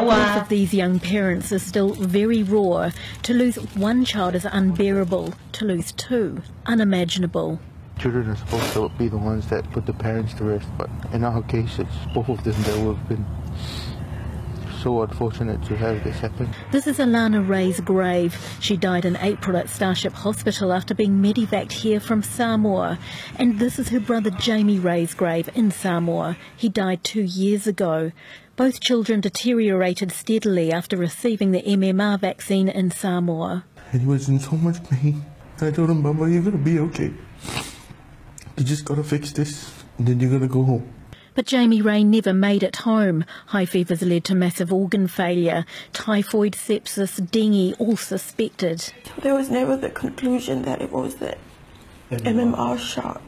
Both of these young parents are still very raw. To lose one child is unbearable. To lose two, unimaginable. Children are supposed to be the ones that put the parents to rest, but in our case, it's both of them that would have been so unfortunate to have this happen. This is Alana Ray's grave. She died in April at Starship Hospital after being medevaced here from Samoa. And this is her brother Jamie Ray's grave in Samoa. He died 2 years ago. Both children deteriorated steadily after receiving the MMR vaccine in Samoa. And he was in so much pain. I told him, Baba, you're going to be okay. You just got to fix this, and then you're going to go home. But Jamie Ray never made it home. High fevers led to massive organ failure. Typhoid, sepsis, dengue, all suspected. There was never the conclusion that it was the MMR shot.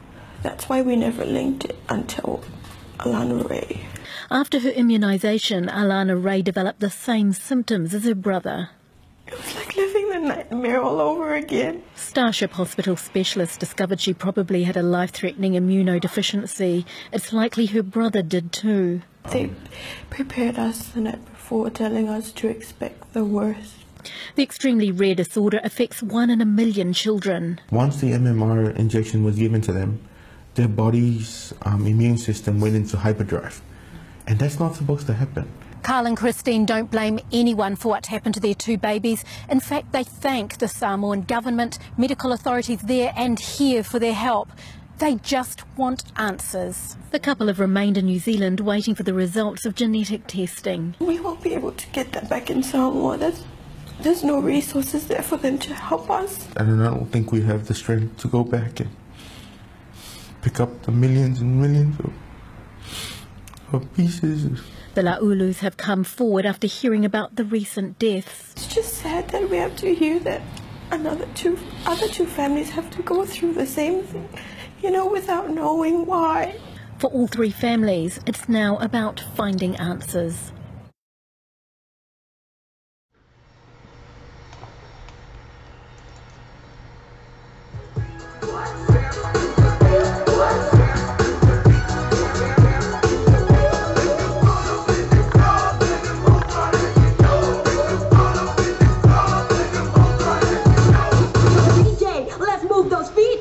That's why we never linked it until Alana Ray. After her immunisation, Alana Ray developed the same symptoms as her brother. It was like living the nightmare all over again. Starship Hospital specialists discovered she probably had a life-threatening immunodeficiency. It's likely her brother did too. They prepared us the night before, telling us to expect the worst. The extremely rare disorder affects 1 in a million children. Once the MMR injection was given to them, their body's immune system went into hyperdrive. And that's not supposed to happen. Carl and Christine don't blame anyone for what happened to their two babies. In fact, they thank the Samoan government, medical authorities there and here for their help. They just want answers. The couple have remained in New Zealand waiting for the results of genetic testing. We won't be able to get that back in Samoa. There's no resources there for them to help us. And I don't think we have the strength to go back and Pick up the millions and millions of pieces. The Laulus have come forward after hearing about the recent deaths. It's just sad that we have to hear that other two families have to go through the same thing, you know, without knowing why. For all three families, it's now about finding answers. DJ, let's move those feet.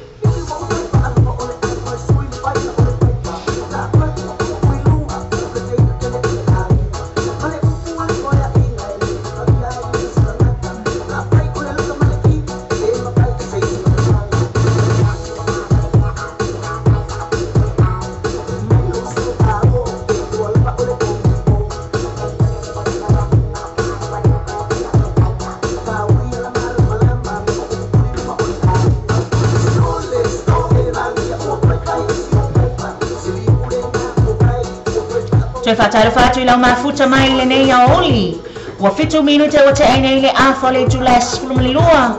Toe faatalofa atu i lau mafuta mai lenei aoli. Ua 7 minute ua tea nei le afa o le itula e 12.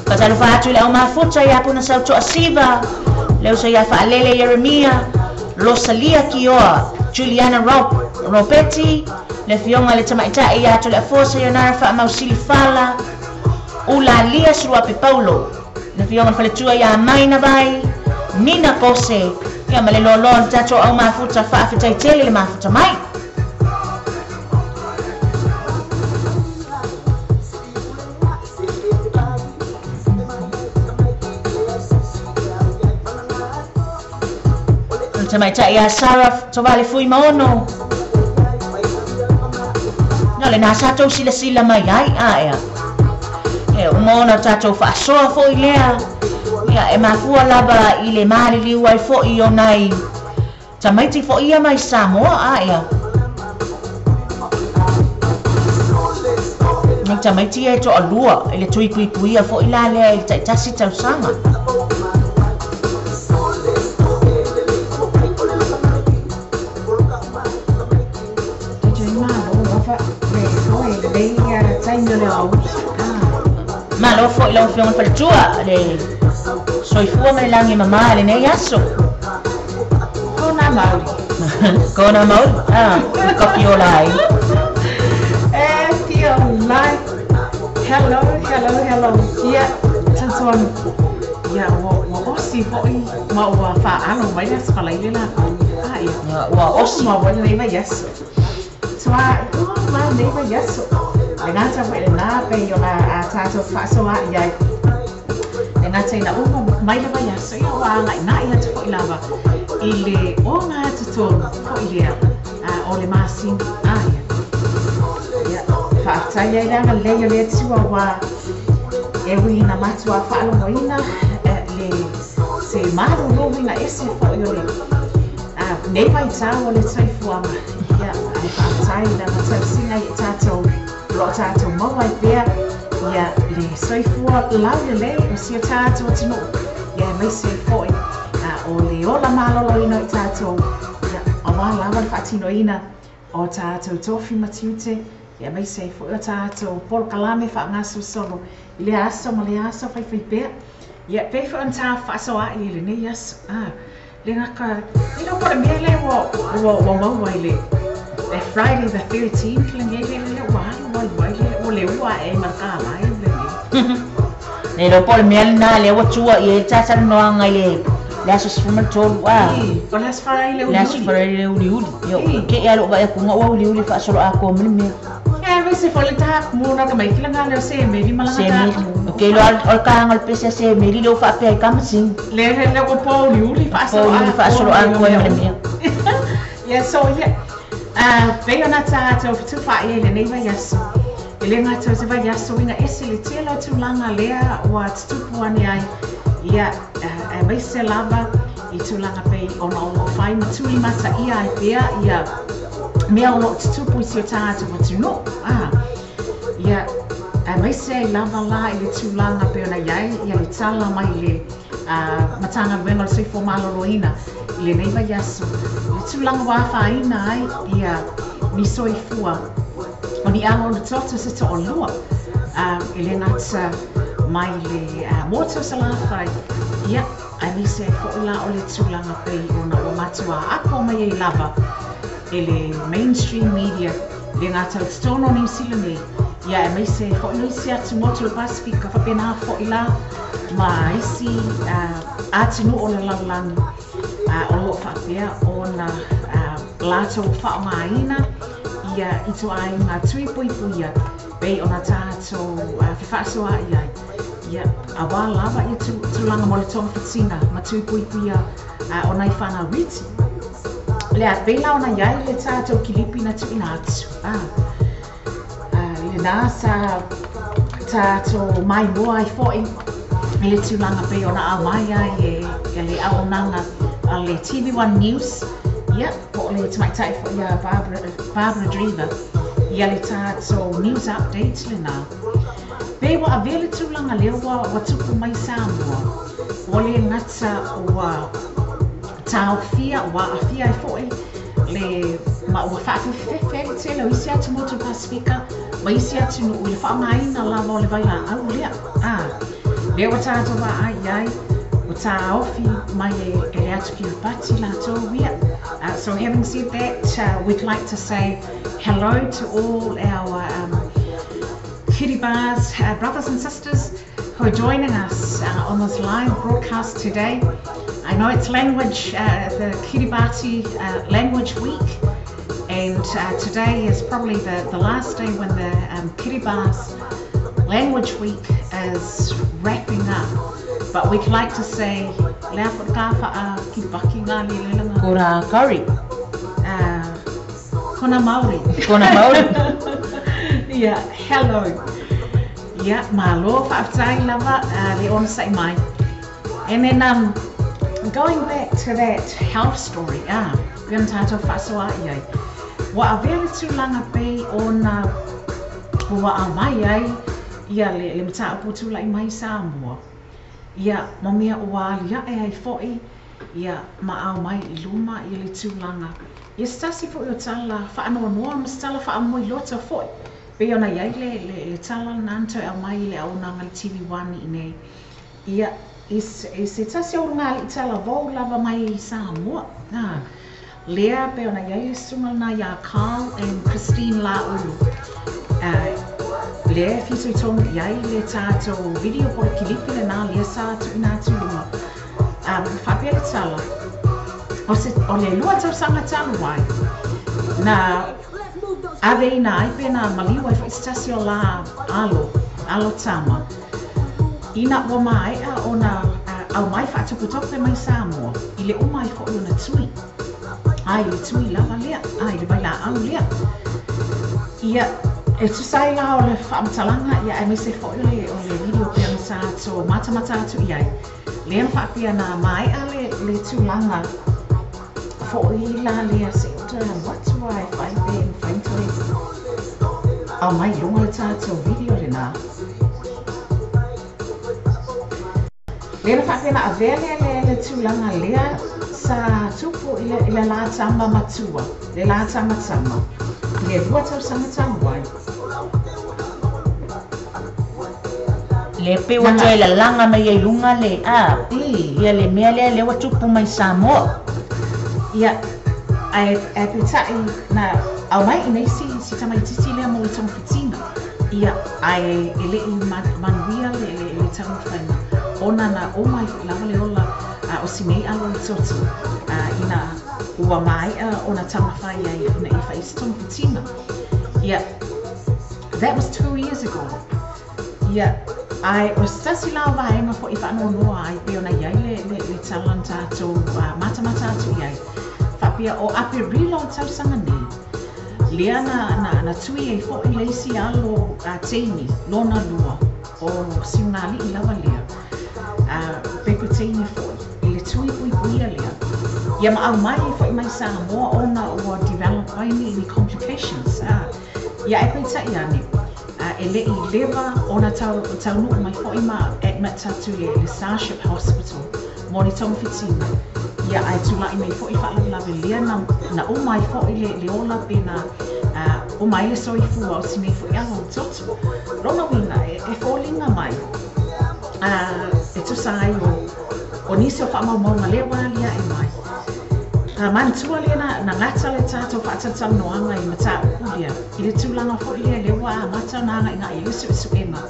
Faatalofa atu i lau mafuta ia Puna Sautoasiva, le uso ia Faalele Jeremia, Rosalia Kioa, Juliana Robetti, le Fionga le Tamaitai ia Toleafoa Sayonara Faamausili Fala, Ulalia Suruape Paulo, le Fionga le Faletua ia Maina Vai, Nina Kose, ia ma le lolo le tatou au mafuta faafetaitele le mafuta mai. Le tamaitai ia Sarah Tovale Fui Maono. Na le nā sa tou silasila mai ai aea. E uma ona tatou faasoa fo'i lea. Ia e mafua lava i le maliliu ai fo'i o nai tamaiti fo'i ia mai Samoa aea. Nei tamaiti e to'alua i le tuipuipuia fo'i la lea i le ta'itasi tausaga. Malo fo'i lau afioga le faletua le soifua ma le lagi mamā lenei aso. Kona mauri. Kona mauri. Ah, kopi ola ai. E fia lai. Hello, hello, hello. Ia, tantonu. Ia, ua osi fo'i ma ua fa'aalo mai le aso falaile lakou. Ah, ia. Ua osi. Ma ua lenei vaiaso. Toa, ua ma lenei vaiaso. Le gata fo'i lenā pei ona a tatou fa'asoa'i ai. Le gata ina uma mai le vaiaso, ia ua aga'ina'i atu fo'i lava i le oga totonu fo'i lea o le masina. Ah, ia. Ia, fa'afetai ai le agalelei o le Atua ua e uiina matua fa'alogoina le se malōlōina ese fo'i o le nei vaitau o le soifuaga. Ia, ae fa'afetai lana tausiga i tatou lo tatou maua ai pea ia le soifua laulelei o si o tatou atunuu. Ia e maise fo'i o le ola malōlōina o i tatou, ia auā lava le fa'atinoina o tatou tofi ma tiute, ia maise fo'i o tatou polokalame fa'agasolosolo i le aso ma le aso faifai pea. Ia pei fo'i ona ta fa'asoa'i i lenei aso. Le gaka e lo po le mea lea ua maua i le Friday the 13th lenei le le ua alu alu ai le o le ua e ma le kalai lenei. Ne lo po le mea lena lea ua tua i ai le tatalanoaga i le aso 13 a. O le aso fara'i le Le aso uliuli. fara'i le uliuli. Ia, ke ia lou vaai akuga ua uliuli fa'asolo'akoa mai le mea. Ia, maise fo'i le takumuna ka maiki laga lea o semeli ma laga Semeli. takumu. O ke iloa o le kaga o le pese a semeli lea ua fa'apea ai kamasini. Le le le ua po uliuli Po uliuli fa'asolo'akoa fa'asolo'akoa ai ma le mea. Ia, so ia. Pei ona tatou fetufa'i ai lenei vaiaso. E le gata o se vaiaso uiga ese le tele o tulaga lea ua tutupu ane ai. Ia, e maise lava i tulaga pei ona o lo'o fai ma tuli mata'ia ai pea ia mea o lo'o tutupu i si o tatou atunuu. Ia, Aemaise ai lava la i le tulaga pei ona i ai ia le tala mai le Matagaluega o le Soifua Maloloina i lenei vaiaso, i le tulaga ua afaina ai ia ni soifua o ni alo o le toto se toalua, e le gata mai le motu o Salafai, ia, aemaise ai foi la o le tulaga pei ona ua matua apo mai ai lava e le mainstream media, le gata i totonu o Niu Sila nei, ia aemaise ai foi o isi atu motu o le Pasefika, faapena foi la ma isi atunuu o le lalolagi o lo o faapea ona latou faaaogaina ia ituaiga tui puipuia pei ona tatou fefaasoaai ai, ia, aua lava ia tulaga mo le togafitiga ma tui puipuia o nai fanau iti. Lea pei la ona i ai le tatou kilipi na tuuina atu. Lena sa tatou maimoa ai foi i le tulaga pei ona aumai ai e le auaunaga a le TV1 News, ia, po o le tamaitai foi ia Barbara Dreaver, ia le tatou news update lena. Pe ua avea le tulaga lea ua tupu mai Samoa, ua le gata ua taofia, ua aafia ai foi le ma ua faafefefefe ai le tele o isi atu motu Pasefika ma isi atunuu i le faaaogaina lava o le vailaau lea. Lea ua tatou vaai i ai, ua taofi mai e le atu Kiribati latou ia. So having said that, we'd like to say hello to all our Kiribati brothers and sisters who are joining us on this live broadcast today. I know it's the Kiribati Language Week, and today is probably the last day when the Kiribati Language Week is wrapping up. But we'd like to say, lea ka wha ki baki ngā le lelanga. Kora curry. Kona Maori. Kona Maori. Yeah, hello. Yeah, malo whaaftai lava le ona sai mai. And then going back to that health story, pei ona tātou faasoa i ai. Ua avea le tulaga pei ona ua aumai ai ia le mataupu tula'i mai Samoa. Ia, ma mea ua alia'e ai fo'i, ia, ma aumai i luma ia le tulaga. Ia se tasi fo'i o tala faanoanoa ma se tala faamomoiloto fo'i. Pei ona i ai le tala lena na toe aumai i le auaunaga le TV1 i nei. Ia, i se tasi o ulugalii talavou lava mai i Samoa. Lea pei ona i ai le susuga lena iā Carl and Christine Laulu. Lea e fitoitonu i ai le tatou video po o le kilipi lena lea sa tuuina atu i luga. Faapea le tala, o le 2 tausaga talu ai, na aveina ai pe na maliu ai foi se tasi o la alo tama, ina ua maea ona aumai faatopetope mai Samoa i le uma ai foi ona tui. Ai le tui lava lea, ai le vailaau lea. Ia, e tusa ai la o le faamatalaga, ia, aemaise foi o le video pei ona tatou matamata atu i ai. Lea na faapea na maea le tulaga fo'i la lea se o toe alu atu ai fai pe mafai toe aumai i luga le tatou video lena. Lea na faapea na avea le tulaga lea sa tupu i le la tama matua, le la tama tama, i le 2 tausaga talu ai. Le pe ua toe lalaga mai ai luga le a ia le mea lea lea ua tupu mai Samoa. Ia, ae peitai na aumai i nei si tamaititi lea mo le togafitiga. Ia, ae e le'i manuia le taumafaiga ona na uma ai fo'i lava le ola o si nei alo le toto ina ua maea ona taumafai ai ina ia fa'i se togafitiga. Ia, that was 2 years ago. Ia, ae o se tasi la o vaega fo'i faanoanoa ai pei ona i ai le tala na tatou matamata atu i ai. Faapea o Aperila o tausaga nei, lea na tui ai fo'i le isi alo teine lona lua o siugali'i lava lea. Pepe teine fo'i i le tui puipuia lea. Ia ma aumai ai fo'i mai Samoa ona ua develop ai ni complications. Ia, ae peitai ane, E le'i leva ona taunu'u mai fo'i ma admit atu i le Starship Hospital mo ni togafitiga, ia ae tula'i mai fo'i faalavelave lea na uma ai fo'i le ola pe na uma ai le soifua o sinei fo'i alo o toto. Lona uiga e foliga mai e tusa ai o nisi o faamaumauga lea ua alia'e mai. Manatua lea na gata le tatou faatalatalanoaga i mataupu lea i le tulaga fo'i lea lea ua amata ona agaigai ai le su'esu'ega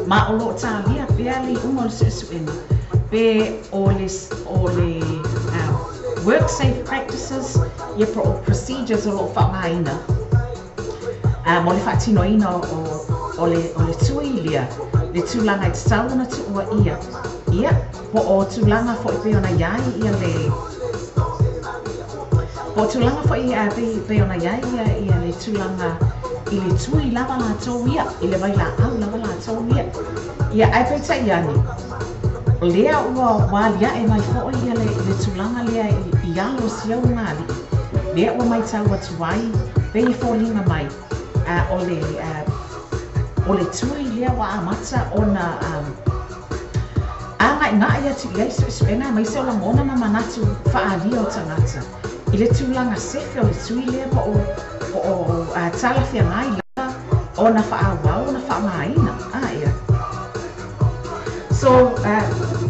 ma o lo'o talia pea le i'uga o le su'esu'ega pe o le work safe practices ia po o procedures o lo'o fa'aaogāina mo le fa'atinoina o le tui lea le tulaga e tatau ona tu'ua ia po o tulaga fo'i pei ona iai ia le po o tulaga fo'i pei ona iai ia le tulaga i le tui lava latou ia i le vaila'au lava latou ia ia ae peita'i ane lea ua alia'e mai fo'i ia le tulaga lea i alo o si auogāli'i lea ua maitau atu ai pei e foliga mai o le tui lea ua amata ona agaigai atu i ai su'esu'ega aemaise o lagona ma manatu fa'aalia o tagata i le tulaga sefe o le tui lea po o talafeagai lava ona fa'aauau ona fa'aaogāina ia. So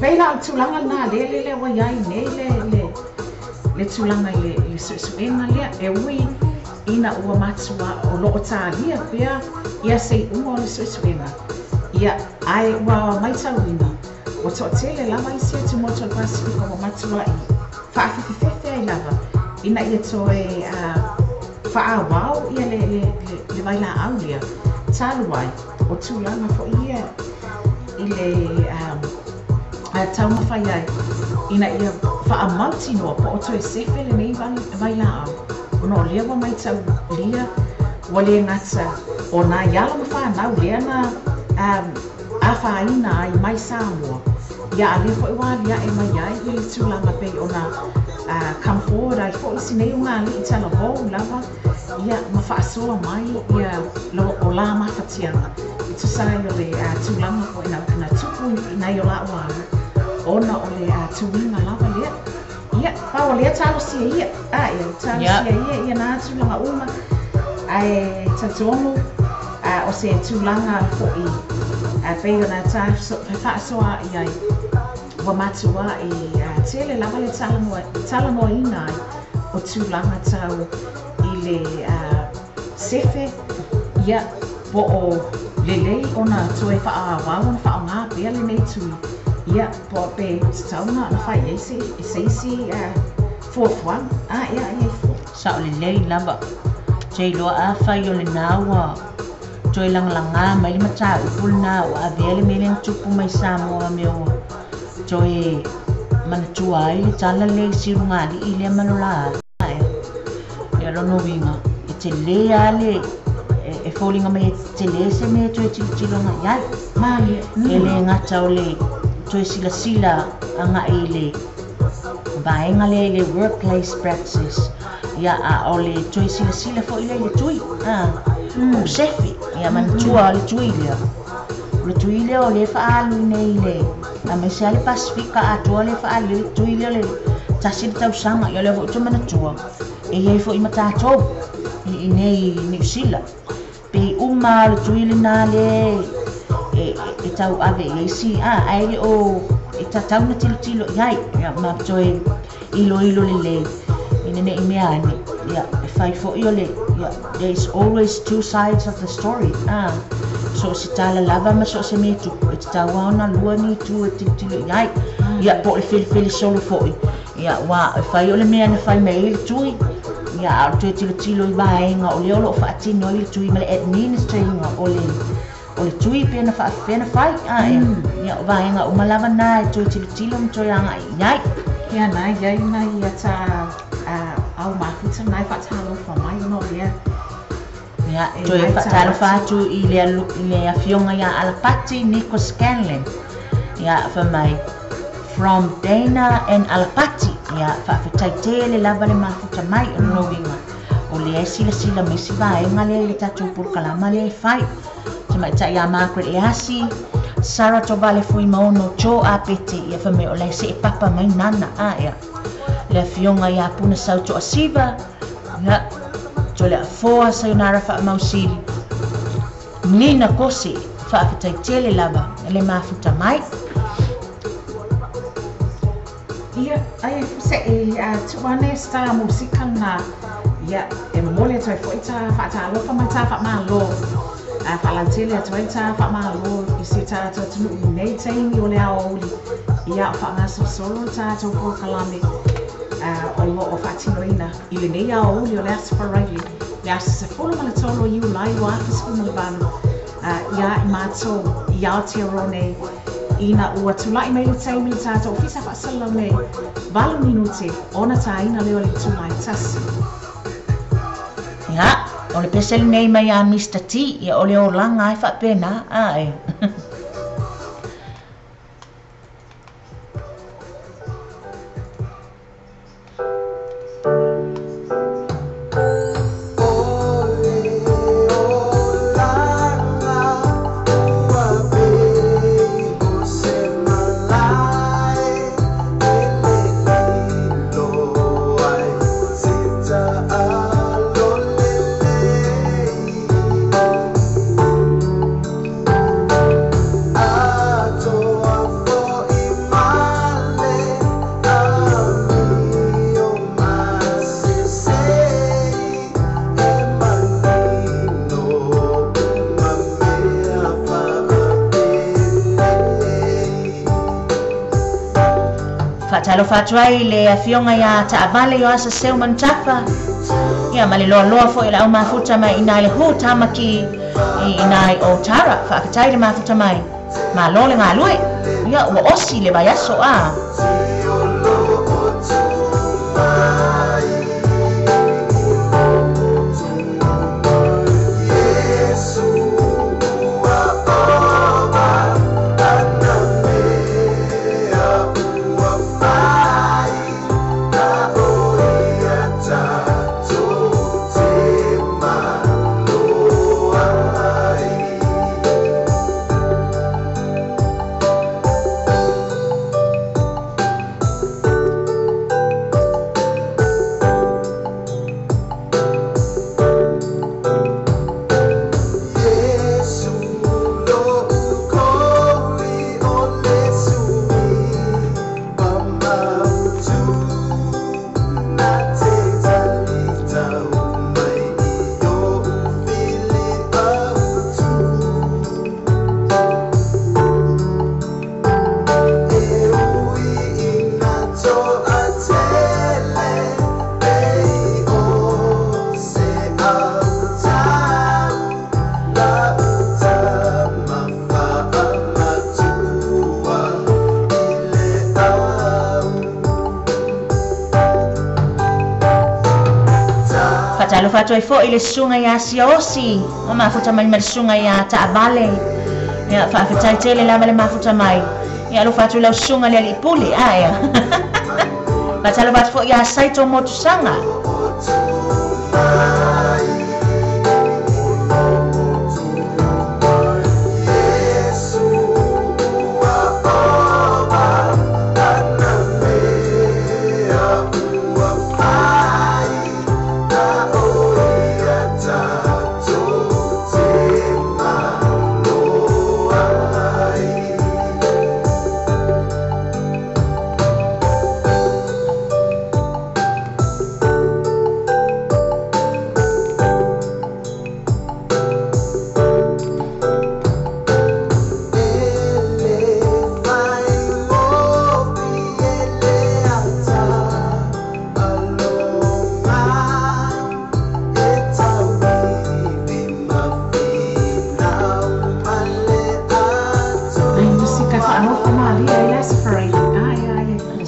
pei la o le tulaga lenā lea lea ua iai nei le tulaga i le su'esu'ega lea e ui ina ua matua o lo'o talia pea ia se i'uga o le su'esu'ega ia ae ua maitauina ua to'atele lava isi atumotu o le Pasifika ua matua'i fa'afefefefe ai lava ina ia toe fa'aauau ia le vaila'au lea talu ai o tulaga fo'i ia i le taumafai ai ina ia fa'amautinoa po o toe sefe lenei vaila'au ona o lea ua maitaulia ua lē gata o nai alo ma fanau lea na afaina ai mai Samoa ia a lea fo'i ua alia'e mai ai ia le tulaga pei ona come forward ai fo'i sinei ogāli'i talavou lava ia ma fa'asoa mai ia o la mafatiaga e tusa ai o le tulaga fo'i na tupu nai o la'u alo ona o le tuiga lava lea ia pau o lea talosia ia ia talosia ia ia nā tulaga uma ae talitonu o se tulaga fo'i pei ona fa'asoa'i ai ua matua'i tele lava le talanoaina ai o tulaga tau i le sefe ia po o lelei ona toe fa'aauau ona fa'aaogā pea lenei tui ia po pe tatau ona fai ai se isi fuafuaga ia ia ifo. Sa'o lelei lava seiloa afai o lenā ua toe lagalagā mai le matāupu lenā ua avea le mea lea na tupu mai Samoa mea ua toe manatua ai le tala lea i siulugāli'i lea ma lo la alu ia lona uiga e telē a le e foliga mai e telē se mea toe tilotilo aga'i ai malie e lē gata o le toe silasila aga'i i le vaega lea i le workplace practice ia a o le toe silasila fo'i lea i le tui o sefe ia manatua o le tui lea o le tui lea o lea fa'aalu nei i le aemaise a le Pasifika atoa lea fa'aalu ai le tui lea le tasi le tausaga ia lea fo'i toe manatua e iai fo'i ma tatou i nei Niu Sila pei uma o le tui lenā le e tau'ave i ai si ae le o e tatau na tilotilo i ai ia ma toe iloilo lelei ina ne'i mea ane ia e fai fo'i o le ia there is always two sides of the story so o se tala lava ma so o se mea tupu e tatau lava ona lua ni itu e tilotilo i ai ia po o le felefele solo fo'i ia ua e fai o le mea na fai mai ai le tui ia a o le toe tilotilo i vaega o lea o lo'o fa'atino ai le tui ma le administer ina o le tui pe na fa'afefea na fai ia o vaega uma lava na e toe tilotilo ma toe aga'i i ai. Ia na iai nai ia ta au mafuta nai fa'atalofa mai ona o lea ia toe fa'atalofa atu i le afioga iā Alapati Nico Scanlon ia fa'amai from Dana and Alapati ia fa'afetaitele lava le mafuta mai o lona uiga o lea e silasila mai si vaega lea i le tatou polokalama lea e fai. Tamaitai ia Margaret Leasi, Sarah Tovale Fuimaono, Joe Apete, ia whamea o lai se e papa mai nana a ia. Le afioga ia Puna Sau Toasiva, ia Tole Afoa Sayonara Faamausili, Nina Kosi, faafetai lava le mafuta mai. Ia, ai se e a tuane sta musika na ia e momoli atu ai fo'i ta fa'atalofa ma ta fa'amālō a fa'alautele atu ai ta fa'amālō i si o tatou atunu'u i nei taimi o le aoauli ia o fa'agasolosolo tatou polokalame o lo'o fa'atinoina i lenei aoauli o le Aso Faraile le aso 13 Iulai 2018 ia i matou i Aotearoa nei ina ua tula'i mai le taimi le tatou ofisa fa'asalalau nei 8 minute ona tāina lea o le itulai 1. Ia, o le pese lenei mai a Mr. T, ia o le olaga ai fa'apena ae. Faatalofa atu ai le afioga iā Taavale o asa seu manutafa ia ma le loaloa fo'i o le au mafuta mai inā i le hu tamaki inā i o Tara. Faafetai le mafuta mai, malo le galue, ia ua osi le vaiaso a. Faatalofa atu ai fo'i le susuga iā Siaosi o mafuta mai ma le susuga iā Taavale. Ia faafetai tele lava le mafuta mai. Ia alofa atu lau susuga le ali'i pule ae. Faatalofa atu fo'i iā Saito Motusaga.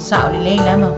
Sa'o lelei lama.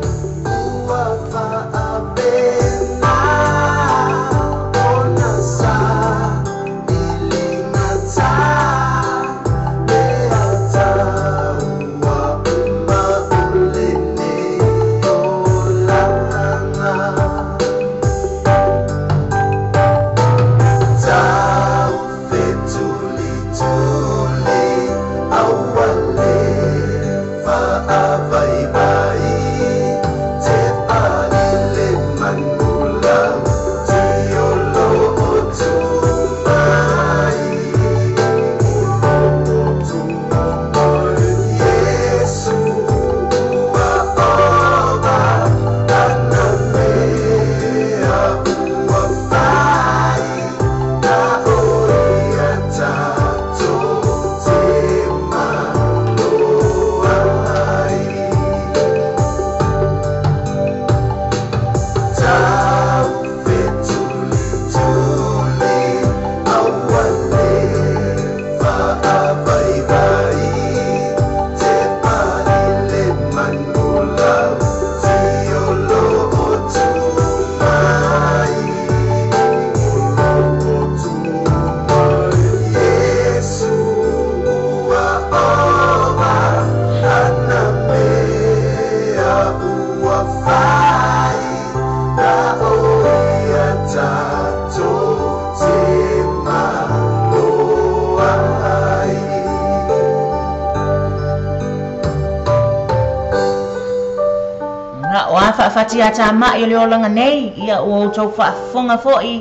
Faafatia tāma'i o le olaga nei, ia ua outou faafofoga fo'i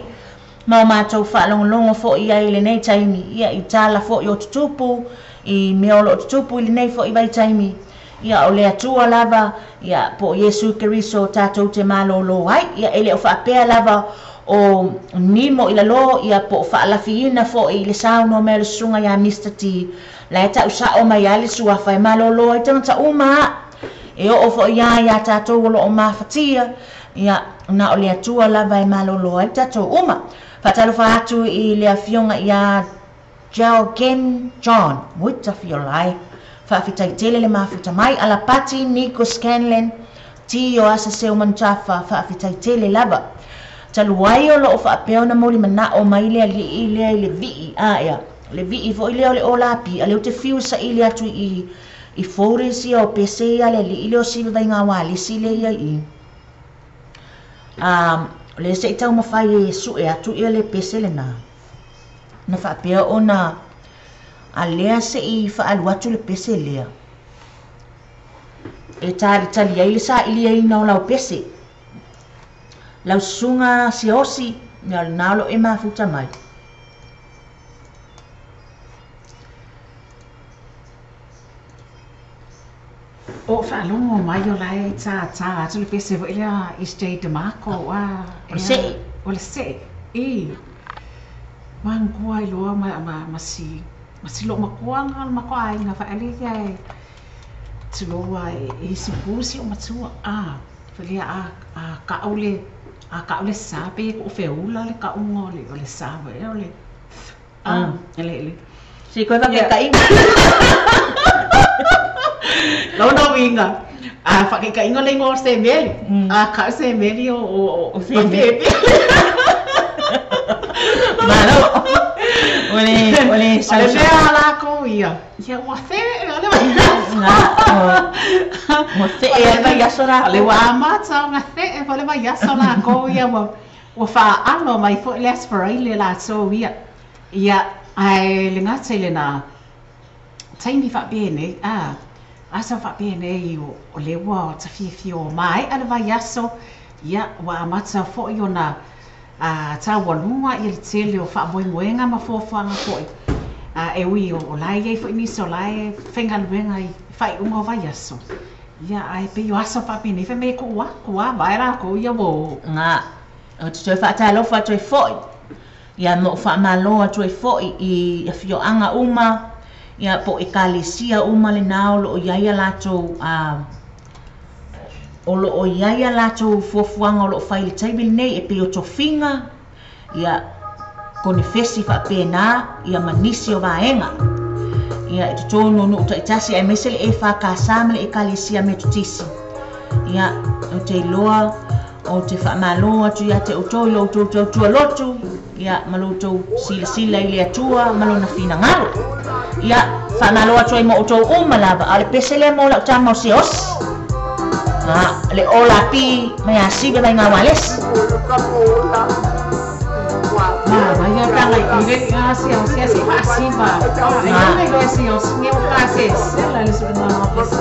ma o matou faalogologo fo'i ai i lenei taimi, ia i tala fo'i o tutupu i mea o loo tutupu i lenei fo'i vaitaimi. Ia o le Atua lava, ia po o Iesu Keriso tatou te malōlō ai, ia e le o faapea lava o nimo i lalō, ia po o faalafiina fo'i i le saunoa mai o le susuga iā Mr T, la e ta'usa'o mai a le suafa e malōlō ai tagata uma a e oo fo'i ia iā tatou o loo mafatia, ia na o le Atua lava e malōlō ai tatou uma. Faatalofa atu i le afioga iā Ken John Muita Fiolai, faafetaitele le mafuta mai Alapati Nico Scanlon Ti o asa seu manutafa, faafetaitele lava. Talu ai o loo faapea ona moli manao mai le ali'i lea i le vi'i aea le vi'i fo'i lea o le olapi a lea ou te fiu saili atu i folders ia o pese ia le ali'i lea o siva vaiga ualesi lea ia i o lea se'i taumafai e su'e atu ia le pese lenā na faapea ona a lea se'i fa'aalu atu le pese lea e talitali ai le sa'iliaina o lau pese lau susuga siaosi ia o lenā o loo e mafuta mai. O faalogo mai o la e tātā atu le pese fo'i lea SJ DeMarco ua O le se'e. O le se'e i magua iloa ma si ma si loo makuaga le makoaiga fa'ale ia e tuloua e isipu si loo matua a lea a ka'u le a ka'u le sa pe ku'u feula le ka'uga o le sa fo'i o le a le Si koe fa'akaika'iga lona uiga a fa'akaika'iga le igoa o semeli a ka'u semeli o fepe. Malo o le o le mea a lakou ia ia ua fe'e o le ua fe'e ai vaiaso o le ua amata ona fe'e fo le vaiaso lakou ia ua fa'aalo mai fo'i le Aso Faraile latou ia ia ae le gata i lenā taimi fa'apenei a asa fa'apenei o le ua tafiafia o mae'a le vaiaso ia ua amata fo'i ona taualuga ia le tele o fa'amoemoega ma fuafuaga fo'i e ui o la e iai fo'i nisi o la e faigaluega i fa'ai'uga o vaiaso ia ae pei o aso fa'apenei fai mai e ku'u aku a vae lakou ia ua Ga o te toe fa'atalofa atu ai fo'i ia ma o fa'amālō atu ai fo'i i afio'aga uma ia po o ekalesia uma lenā o loo iai a latou o loo iai a latou fuafuaga o loo fai i le taimi lenei e pei o tofiga ia konefesi fa'apēnā ia ma nisi o vaega ia i totonu o nu'u ta'itasi aemaise le EFKS ma le Ekalesia Metotisi. Ia ou te iloa ou te fa'amālō atu iā te outou i lo outou tautua lotu ia ma lo outou silasila i le Atua ma lona finagalo. Ia fa'amālō atu ai ma outou uma lava a o le pese lea mo la'u tama o seosi a le olapi mai asive mai gaualesi. Ma vai a panga i le a si o si si fa'asiva e le le si o si nge o ka se se la le su'ega o pese.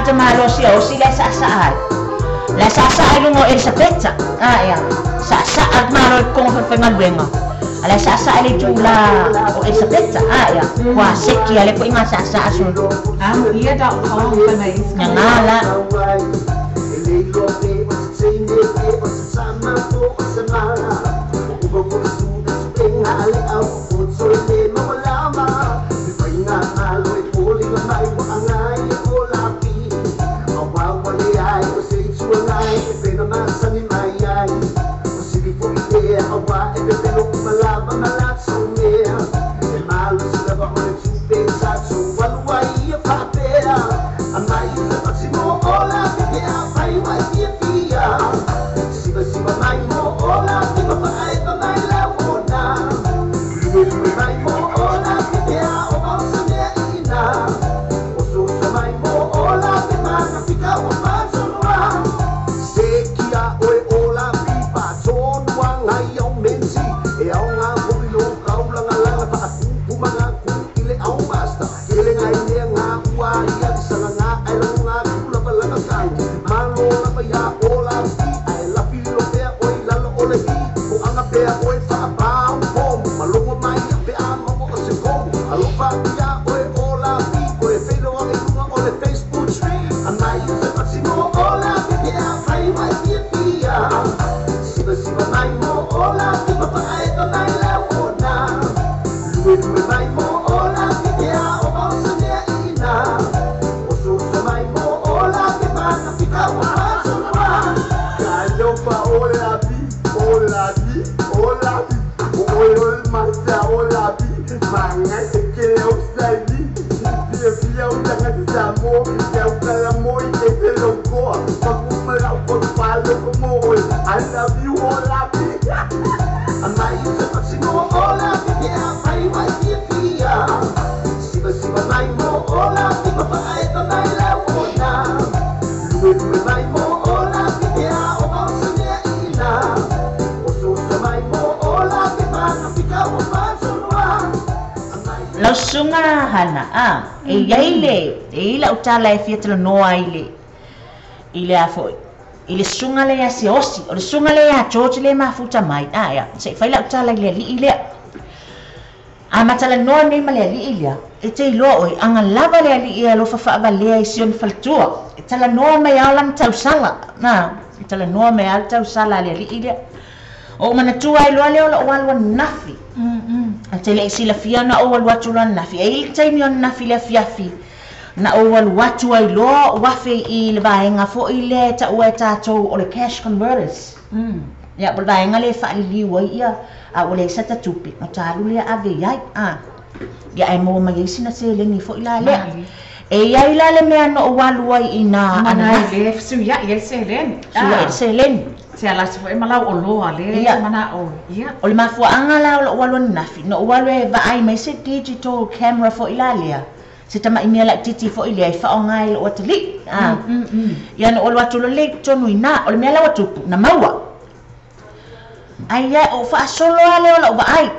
tamāloa siaosi le saasaa ai. Le saasaa i luga o Elisapeta. Ia saasaa le tamāloa i totogo o falefaigaluega. A le saasaa i le itulā o Elisapeta. Ia ua seki a lea ituaiga saasaa solo. Amuia.com fai mai isi. Gagā la. Lau susuga Hana, a, e i ai le, e i ai lau tala e fia talanoa ai i le, i le a foi, i le susuga lea ia Siaosi, o le susuga lea ia George lea e mafuta mai, a, ia, se i fai lau tala i le alii lea. A ma talanoa nei ma le alii lea, e te iloa oe, aga lava le alii e alofa faavalea i si ona faletua, e talanoa mai lava lana tausala, a, e talanoa mai lava le tausala a le alii lea. O ou manatua ai loa lea o lou alu ananafi. Ou te le i silafia ona ou alu atu loa ananafi. E i ai le taimi o ananafi i le afiafi, na ou alu atu ai loa ou afe i le vaega foi lea e taua e tatou o le cash converters. Ia, po o le vaega lea e faaliliu ai ia, a ua leai sata tupe, ona ta alu lea ave i ai. A, ia ae maua mai ai sina seleni foi la lea. E i ai la le mea na ou alu ai i nā ananafi. Mana e le fesuiaʻi ai le seleni. Fesuiaʻi le seleni. Se alasi foi ma lau oloa lea e te manao ia. O le mafuaaga la o lou alu ananafi, na ou alu e vaai mai se digital camera foi la lea, se tamai mea laitiiti foi lea e faaaoga ai lou atalii. A, ia na ou alu atu loa lea i totonu i ina. O le mea la ua tupu, na maua. Ai ae ou faasolo lava lea o lau vaai,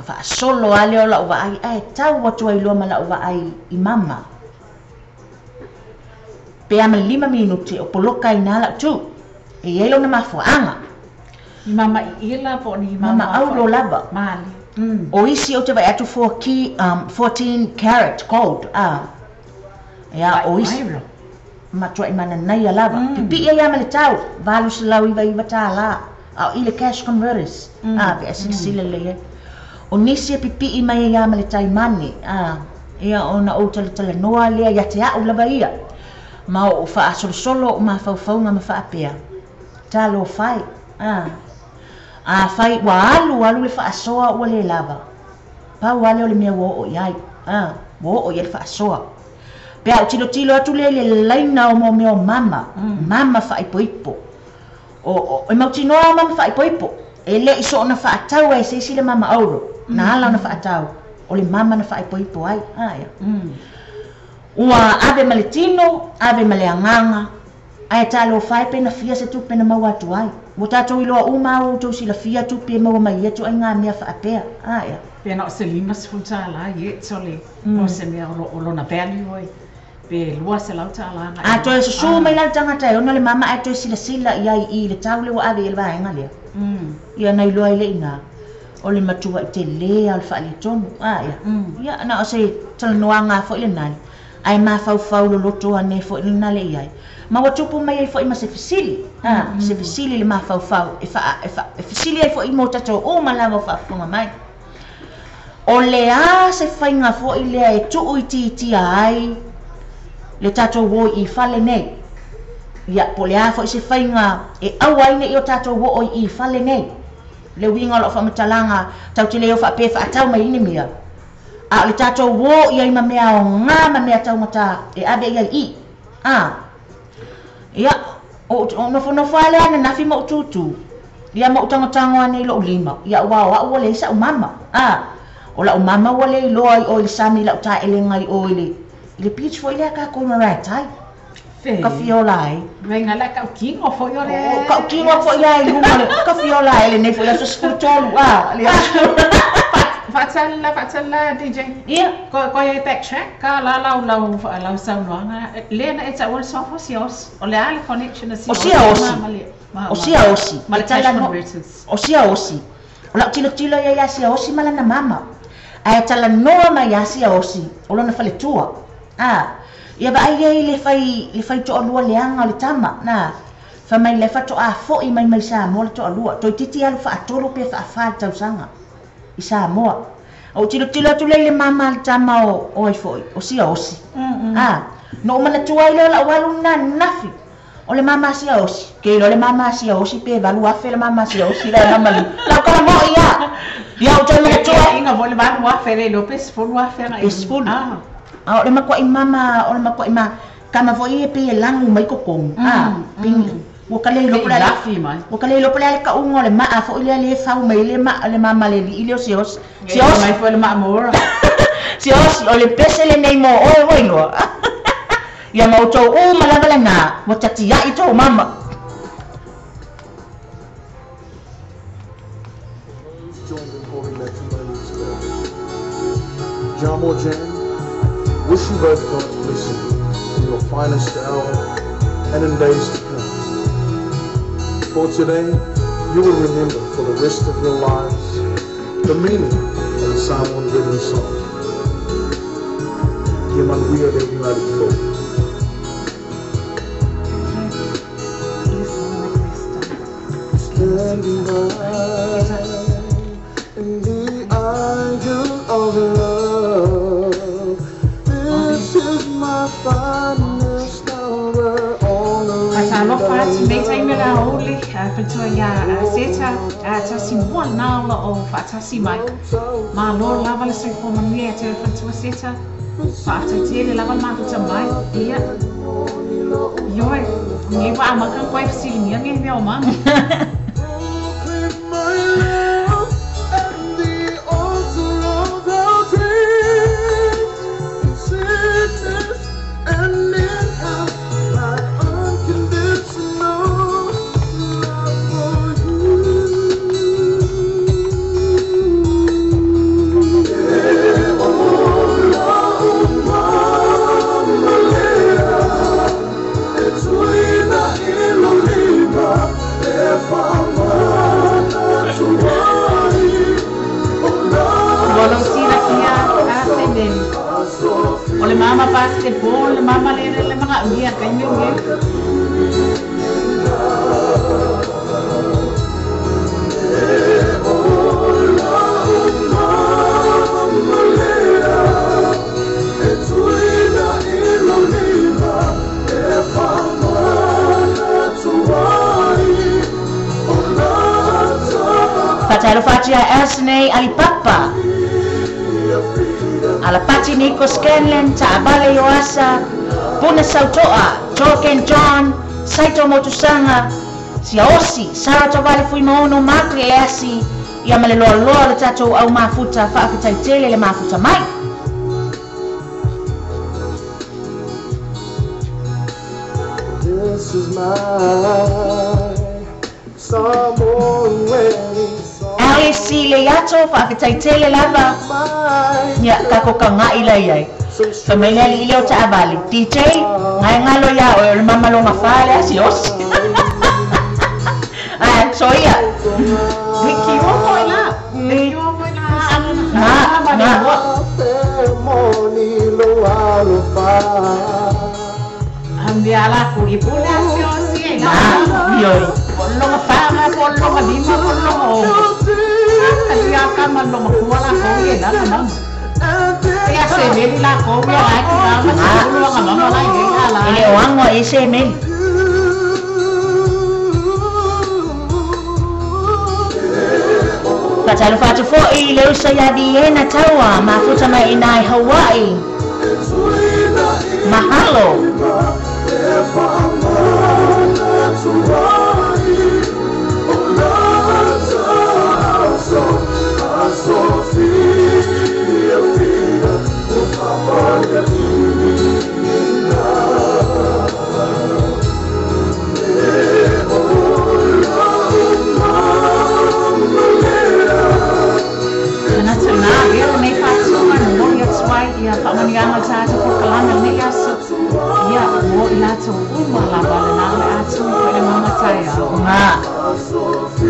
faasolo lava lea o lau vaai ae tau atu ai loa ma lau vaai i mama. Pe a ma le 5 minute o poloka ai ina lau tu. E i ai lona mafuaaga. Ni mama iila po o ni mama Mama auro lava. Mali. O isi ou te vaai atu 14 carat gold a. Ia o isi. Matuai mananaia lava. Pipii ai lava ma le tau, $899, a o i le cash converters, a, pe a silasila lelei ai. O nisi e pipii mai ai lava ma le taimane, a, ia ona ou talatalanoa lea ia te au lava ia, ma ou faasolosolo ou mafaufauga ma faapea, Talofa e, a, afai ua alu alu le faasoa ua le lava, pau lava lea o le mea ua oo i ai, a, ua oo i ai le faasoa. Pe a ou tilotilo atu lea i le laina o mo mea o mama, mama faaipoipo. O, o, e mautinoa lava mama faaipoipo. E le i soona faatau ai e se isi le mama auro, na ala ona faatau, o le mama na faaipoipo ai. A, ia. Ua ave ma le tino, ave ma le agaga, ae talofa e pe na fia se tupe na maua atu ai. Ua tatou iloa uma lava ua outou silafia tupe e maua mai ia ituaiga mea faapea. A, ia. Pe na o se $50 i e tole, po o se mea o lo o lona value ai. Pe 200 tala na. A toe susū mai la le tagata e ona le mama ae toe silasila i ai i le tau le ua ave i le vaega lea. Ia na iloa ai le inā o le matua i telē a o le faaletonu a ia. Ia na o se talanoaga foʻi lenā ae mafaufau loloto ane foʻi lena le i ai. Ma ua tupu mai ai foʻi ma se fesili a se fesili le mafaufau e faa e, fa, e fesili ai foʻi mo tatou uma lava o faafofoga mai. O le a se faiga foʻi lea e tuu itiitia ai le tatou o i fale nei. Ia, po le a foi se faiga e aua ai nei o tatou o i fale nei. Le uiga o lau faamatalaga tatou te le o faapea faatau mai ni mea. A o le tatou o i ai ma mea aoga ma mea taugata e ave i ai i. A. Ia, o nofonofo lava lea ananafi ma ou tutū. Ia ma ou tagotago ane i lou lima. Ia ua o au ua leai sa'u mama. A. O lau mama ua le iloa i o i le sami lau taelega i o i le beach foi lea kākou i Maraetai. Fe. Ka fiola ai. Venga la kau kingo fo yo le. O kau kingo foi ai luma le ka fiola ai lenei foi aso 13 a. Le aso. Faatala faatala DJ. Ia. Ko ko e backtrack ka la lau lau lau saunoaga le na e tau o le sofa sios. O le a le connection a O sia osi. O sia osi. Ma le cash converters. O sia osi. O lau tilotilo ia ia sia osi ma lana mama. Ae talanoa mai ia sia osi. O lona faletua. A. Ia vaai ai le fai toalua leaga o le tama. Na. Fa mai le faatoa foʻi mai mai Samoa le toalua. Toeitiiti alu faatolu pe faafā le tausaga. I Samoa. O tilotilo atu lea i le mama le tama o ai foi. O sia osi. A. No o manatua ai lea o lau alu na nafi. O le mama sia osi. Ke ilo le mama sia osi pe 8,000 le mama sia osi la mama li. Lau kala mo ia. Ia o toe manatua. Inga mo le 8,000 le lo pe 10,000 na. Pe 10. Ah. A o le makuaʻi mama, o le makuaʻi ma kama foi e pe e lagu mai kokogu. A, ping ua ka le iloa po le Lafi mai. Ua ka le iloa po le ale kauga o le maa foʻi lea le fau mai le maa le mama le lii le o se osi. Se osi. Mai fo le maamora. Se osi o le pese lenei mo oe ua iloa. Ia ma outou uma lava lenā ua tatiaʻi tou mama. Joined in holy matrimony today. Jamo Jan, wish you both God's blessing in your finest hour and in days to come. For today, you will remember for the rest of your lives the meaning of the Samoan wedding song. Ia manuia le ulugalii. Standing by in the aisle of love. This is my finest hour on the Fatalofa atu nei taimi la ole a faletua ia Seta a tasi mua lena ola o faatasi mai. Ma lo lava le soifua manuia te faletua Seta. Faafetai lava le mafuta mai. Ia. Ioe, nge wa amaka koe fesiligia nge mea o mama. My love at the altar of our dreams, in sickness and in health, my unconditional love for you. Ua lau silafia a Seneli. O le mama basketball, le mama le le mga uia kaimi o nge. Fatalofa atu ia Elsney Alipapa. Alapati Nico Scanlon, Ta'avale Ioasa, Puna Sautoa, Jorgen John, Saito Motusanga, Siaosi, Sarah Tovale Fuimaono, Mark Leasi, ia ma le loaloa le tatou au mafuta, faafetai tele le mafuta mai. This is my Samoan wedding song. Alice Leiato, faafetai tele lava. Ia, kako ka ngai lai ai. Fai mai le alii lea o taavale, DJ, gae galo iā oe o le mamaloga fa le asiosi. Ae, soia. Lekiua foi la. Lekiua foi la. Ga, ga. Ambia la ku i pule asiosi e Ga, ioe. Po longa fa ma po longa lima po longa o. Kalia ka ma longa kua la ko i la mama. Ia se meli la ko ia ai ki la ma se longa mama la i la. E le o ago e se meli. Faatalofa atu foʻi i le uso iā Viena Taua, mafuta mai iinā i Hawaii. Mahalo. Manatu nā, lea lenei faatuga e momoli atu ai ia faamanuiaga o tatou polokalame o lenei aso. Ia, mo i latou uma lava lenā o le a tui foi le mama taeao. Ga,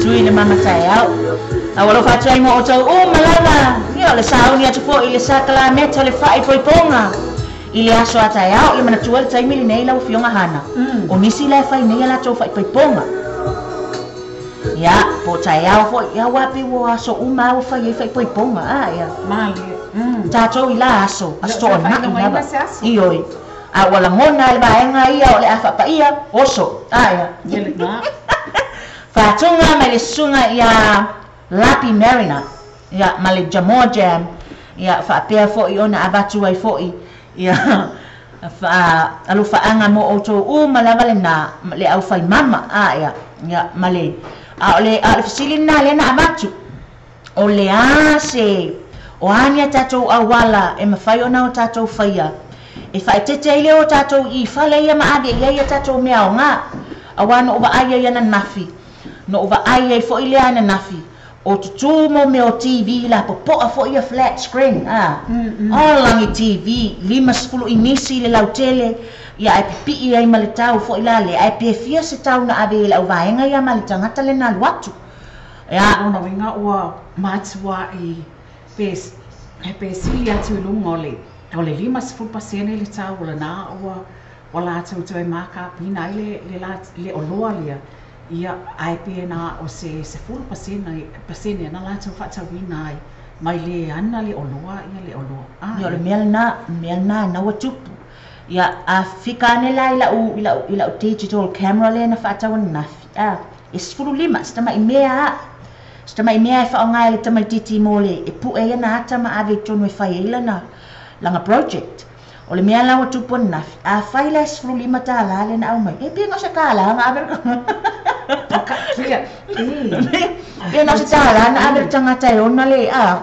tui le mama taeao. A ua alofa atu ai mo outou uma lava. Ia, o le sauni atu foi i le sakalameta o le faaipoipoga i le aso a taeao. Ia manatua le taimi lenei lau Afioga Hana, o nisi la e fai nei a latou faaipoipoga. Ia, po o taeao foi, ia aua pei ua aso uma lava ua fai ai faaipoipoga, a ia. Malie. Tatou i la aso, aso Le o toanai faailogaina lava. se aso. Ioe. A ua lagona e le vaega ia o le a faapaia, oso, a ia. Ia lenā. Faatuga mai le susuga iā Lapi Mariner, ia, ma le Jamoa Jam, ia, faapea foʻi ona avatu ai foʻi, ia, alofaaga mo outou uma lava lenā, le aufaimama, a ia, ia, ma le, a o le, a o le fesili lenā lea na avatu, o le a se, o a ni a tatou auala e mafai ona o tatou faia, e faaeteete ai le o tatou i fale ia ma ave i ai a tatou mea aogā, auā na ou vaai ai ananafi, na ou vaai ai foʻi lea ananafi, o tutū mo mea o TV lapopoa foʻi ia flat screen a, o lagi TV 50 inisi le lautele, ia ae pipii ai ma le tau foʻi la lea, ae pe fia se tau na ave i le auvaega ia ma le tagata lena alu atu. Ia. O lona uiga ua matuai pe pe sili atu i luga o le o le 50% le tau o lenā ua ua latou toe makapuina ai le le le oloa lea, ia ae pe na o se 10% pasene na latou faatauina ai mai le ana le oloa ia le oloa. Ia o le mea lenā, mea lenā na ua tupu. Ia a fika ane la i lau i lau i lau digital camera lea na faatau ananafi, a, e 15 se tamaʻi mea a se tamaʻi mea e faaaoga e le tamaititi mo le e puʻe ai ana ata ma ave i totonu e fai ai lana lana project. O le mea la ua tupu ananafi, afai la e $15 lea na aumai, e pei na o se $1 na ave le Pei na o se $1 na ave le tagata e ona le a.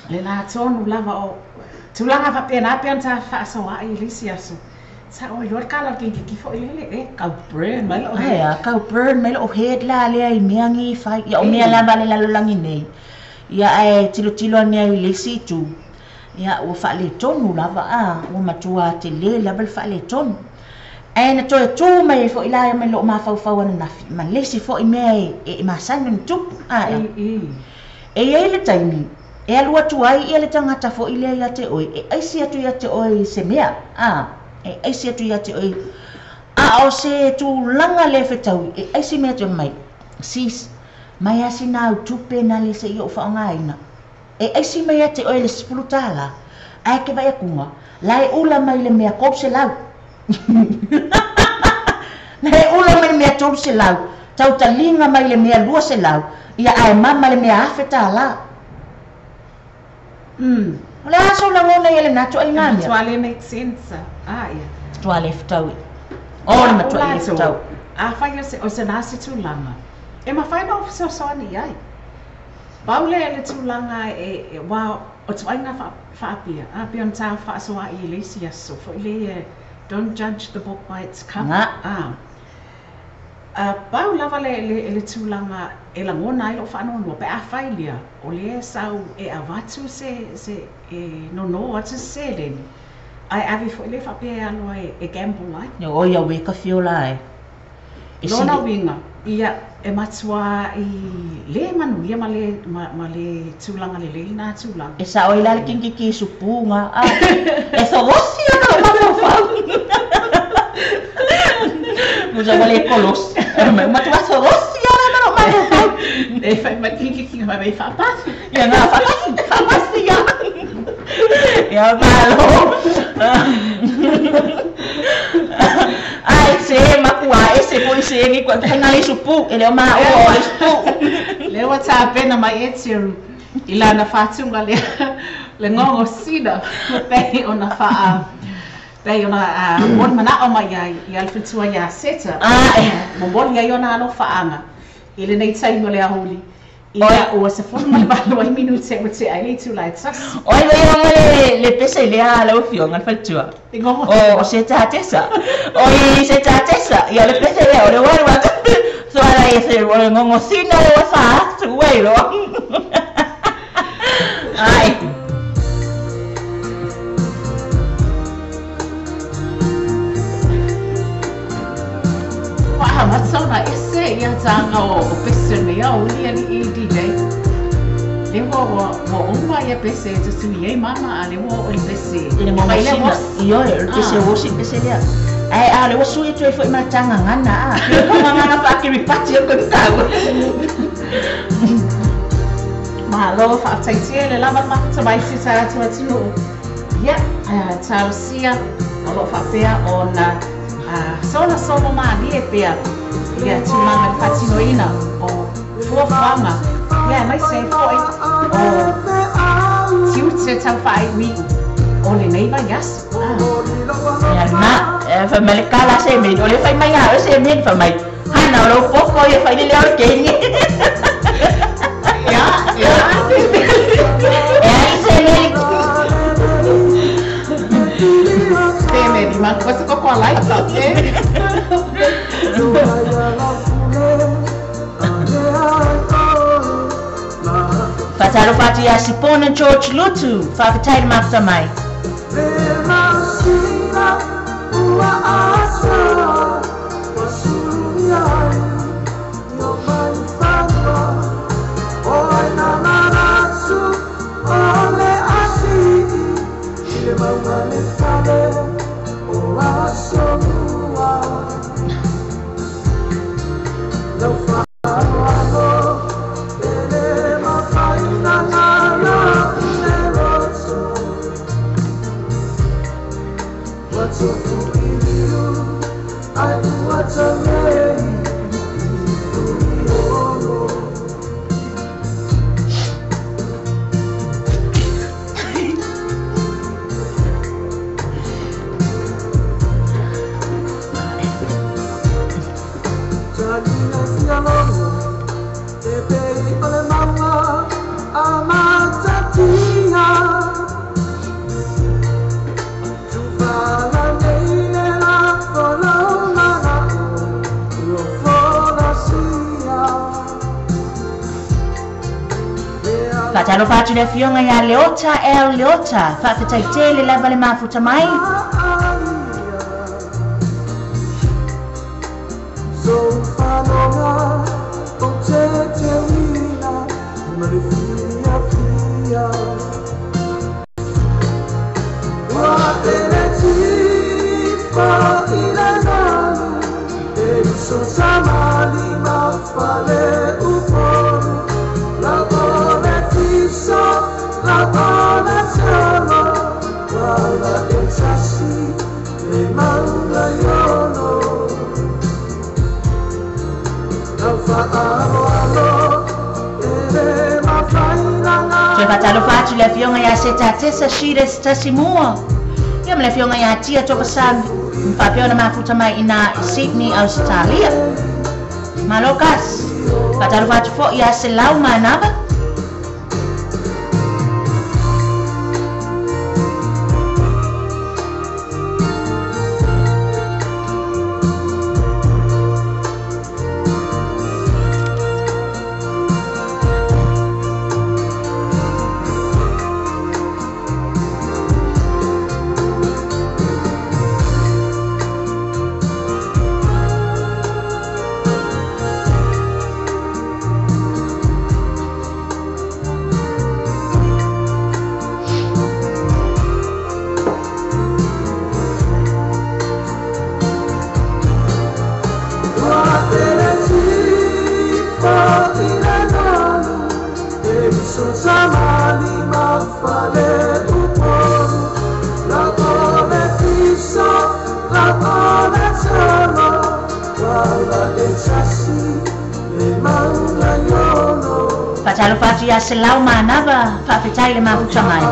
Le la tonu lava o tulaga faapena pei ona sa faasoaai i le isi aso. Sa oi loa le kala o le keikiki foi lele e kau burn mai lou head. Ae a, kau burn mai lou head la lea i mea gi fai. Ia o mea lava a le lalolagi nei. Ia ae tilotilo ane ai i le isi itu, ia ua faaletonu lava a, ua matua tele lava le faaletonu. Ae na toe tū mai ai foʻi la mai lou mafaufau ananafi ma le isi foʻi mea e masani ona tupu. A e i ai le taimi e alu atu ai ia le tagata foʻi lea iā te oe, e aisi atu iā te oe i se mea, a, e aisi atu iā te oe, a o se tulaga le fetaui, e aisi mai atu mai, sis, mai lava sina au tupe na le se i ou faaaogaina. E aisi mai ia te oe le $10, ae ke vaai akuga, la e ula mai le mea 300. La e ula mai le mea 300, tautaliga mai le mea 200, ia ae mama le mea $1,000. O le a sou lagona ia lenā tuaiga mea? Matua le make sense. A ia. Matua le fetaui. O le matua le fetau. Afai o se nā se tulaga, e mafai ona ou fesoasoani i ai. Pau lea le tulaga e aua o ituaiga faapea, a pei ona ta faasoaai i le isi aso foi lea, don't judge the book by its cover. Ga. A, pau lava le le tulaga e lagona ai lou faanoanoa pe afai lea o lea e sau e avatu se se e nono atu se seleni. Ai ave foi le faapea e alu ai e gamble ai. O ia ue ka fiola e. Lona uiga, ia, e matuā i le manuia ma le, ma, ma le tulaga lelei lena tulaga. E sao ai la le kingiki supuga. Ah, e sogosi ona o mafaufau. Musa wale kolos. Matua sogosi ona o mafaufau. E fai mai kingiki mai mai faapasi. Ia ngā faapasi, faapasi ia. Ia malo. Ai se makua e se poi se ngi kwa tenga le supu e le ma o le supu. Le wa ta pena mai e teru i lana faatunga le le ngongo sina pei ona faa pei ona mon mana o mai ai i al fitua ia seta. Momoli ai ona alo faanga i le nei taimi o le ahuli. Ia ua se fulu ma le valu ai minute ua te ai le tula e tasi. Oi le le pese le a lau fionga le faletua. O se tatesa. Oi se tatesa. Ia le pese le o le waru wa. So ala e se o le ngongo sina le wa fa tu wei lo. Ai. Wa matsauna ese ia tanga o pese me ia uli ali e DJ. Le wa wa uma ia pese te tui e mama a le wa o le pese. Le mo mai le io le pese o si pese lea. Ai a le wa sui tu e foi matanga ngana a. Ko ngana fa ki ripati o ko tau. Ma lo fa taitie le lava ma ta mai si ta tu atinu. Ia tausia o lo fa pea ona sola solo ma lie pea ia tulaga le faatinoina o fuafuaga ia mai se fo'i o tiute taufaaiuiu o lenei vaiaso. Ia na e fai mai le kala se me o le fai mai a se me fai mai hana o lo poko ia fai le leo ke ni. Ia ia e ai se me me di ma ko ko ko lai ta te. Fatalo fatu ia Sipona George Lutu, whakatai mafta mai. Fatalo fatu le fionga ia Leota el Leota, whakatai tele lava le mafuta mai. Fatalo fatu le fionga ia se tatesa shires tasimua. Ia me le fionga ia tia toka sami. Mpapea na mafuta mai ina Sydney, Australia. Malokas. Fatalo fatu fo ia se lau manaba. Talofa atu ia Selau ma Anava, faafetai le mafuta mai.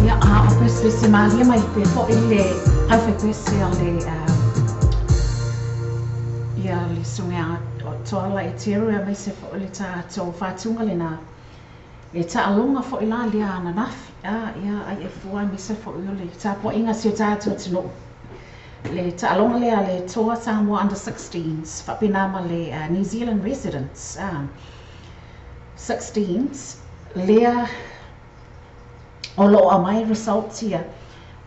Ia, a o pesepese malie mai pea foʻi le aufaipese a le ia le susuga o Toala Eteru aemaise foʻi le tatou faatuga lenā le taaloga foʻi la lea ananafi a ia ai e fua aemaise foʻi o le tapuaiga a si o tatou atunuu le taaloga lea a le Toa Samoa Under 16s faapena ma le New Zealand Residents 16s lea o lo o aumai results ia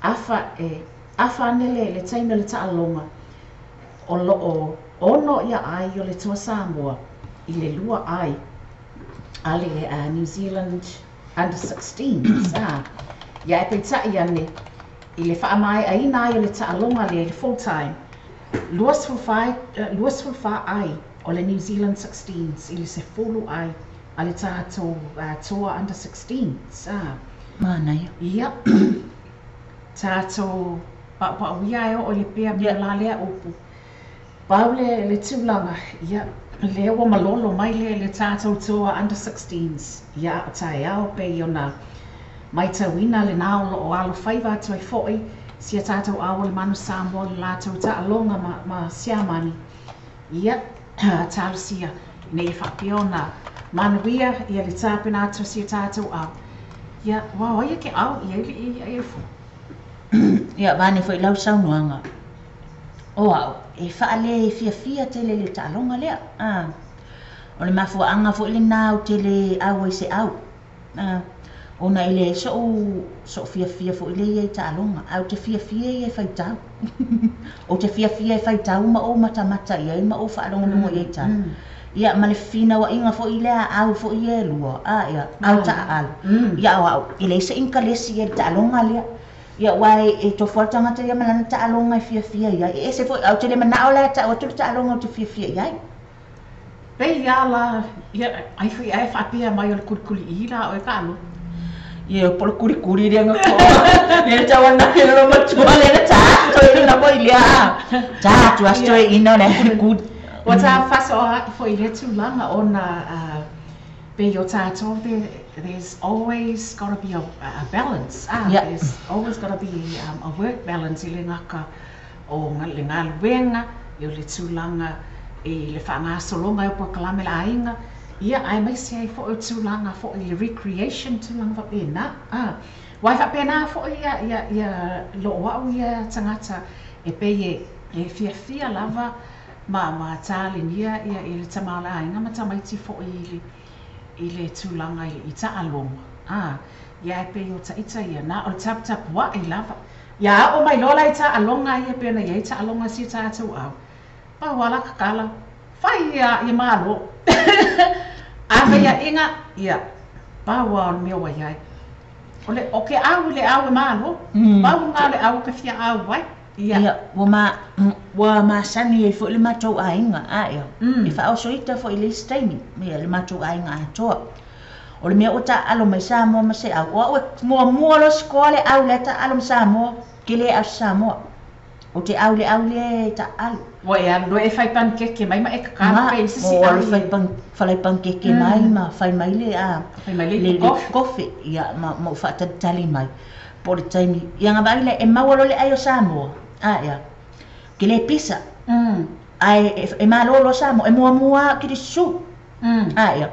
afa e afa ane le le taimi o le taaloga o lo o ono ia ai o le Toa Samoa i le lua ai a le New Zealand Under 16s a ia e peitai ane i le faamaeaina ai o le taaloga lea i le full time 24 24 ai o le New Zealand 16s i le 10 ai a le tatou Toa Under 16s a. Manaia. Ia, tatou paupauia e oo i le pea mea la lea upu. Pau le, le tulaga, ia, lea ua malolo mai le, le tatou Toa Under 16s, ia, a o taeao pei ona maitauina lenā o lo o alofaiva atu ai foʻi si a tatou ao o le Manu Samoa le latou taaloga ma, ma Siamani. Ia, talosia ina ia faapea ona manuia ia le tapena atu o si o tatou ao. Ia, aua o ai e ke ao i ai le i ai fo. Ia, vaeane foi lau saunoaga, o au, e faale fiafia tele i le taaloga lea. A, o le mafuaaga foi lenā ou te le au ai se au. A, ona e leai soʻu soʻu fiafia foi lea ia i taaloga, ae ou te fiafia ia e faitau. Ou te fiafia e faitau ma ou matamata i ai ma ou faalogologo i ai tala. Ia, ma le fefinauaiga foi lea a au foi ia e lua, a ia, au taaalo. Ia, o au, e leai se inikalesi i ai i le taaloga lea. Ia, aua e tofu lava le tagata ia ma lana taaloga e fiafia i ai. E ese foi, ae ou te le manao la e tau atu le taaloga ou te fiafia i ai. Pei a la, ia, ai foi ae faapea mai o le kulikuli i la oe ka alo. Ia, po o le kulikuli lea na toa. Lea na tau ana i lalo matua lea na ta atu toeaina foi lea a. Ta atu a si toeaina o la e kulikuli. Ua ta faasoa foi i lea tulaga ona pei o tatou there's always gotta be a balance ah, there's always gotta be a work balance i le gata o le galuega i o le tulaga i le faagasologa o polokalame le aiga ia aemaise ai foi o tulaga foi i le recreation tulaga faapena a aua e faapena foi ia ia ia loo au ia tagata e pei e e fiafia lava ma ma talenia ia i le tamaoaiga ma tamaiti foi i le i le tulaga i taaloga a ia e pei o taita ia na o le taputapuaʻi lava ia aʻo mai loa la i taaloga ia pei ona iai taaloga si o tatou au pau a la kakala fai ia ia malo a faiaʻiga ia pau a o le mea ua iai o le o ke au i le au e malo pau lena o le au ke fia au ai ia. Ia, ua ma, ua masani ai foi le matou aiga, a ia, e faaosoita foi i le isi taimi, ia, le matou aiga atoa. O le mea ua taaalo mai Samoa ma se au, o au e muamua loa sikoa le au lea taaalo ma Samoa, ke le au se Samoa. Ou te au i le au lea e taaalo. Ua e alu loa e fai panikeke mai ma e kakalo Ma, pea i se isi ua alu au fai pan, falai panikeke mai ma fai mai le a, fai mai le le, ipu le kofi. kofe, ia, ma, ma ou faatalitali mai. Po o le taimi, ia na vaai lea, e maua loa le ai o Samoa, a ia, ke le pisa, ae e, e malolo Samoa, e muamua lava kilisu. A ia,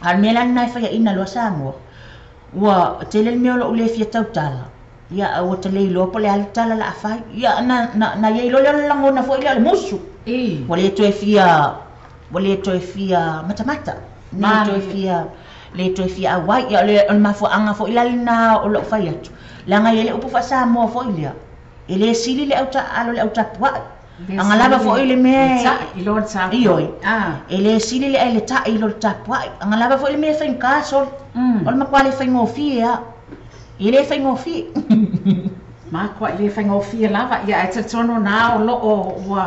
a o le mea la lenā e faiaina loa Samoa, ua tele le mea o loʻu le fia tautala, ia, ae ua ta le iloa po o le a le tala o le a fai. Ia, na, na, na iai loa lea o le lagona foi lea o le musu. Ua le toe fia, ua le toe fia matamata, le toe Malie. fia, le toe fia auai. Ia, o le, o le mafuaaga foi la lenā o loʻu fai atu, leaga e iai le upu faa-Samoa foi lea, e le sili le au taaalo i le au tapuaʻi. Le Aga lava sili foi le le mea taʻi i lo le ioe, tapuaʻi a. e le sili le ai le taʻi i lo le tapuaʻi. Aga lava foi le mea e faigata sole, o le matua le faigofie lava. E le faigofie. Matua'i le faigofie lava, ia ae talitonu na o loo ua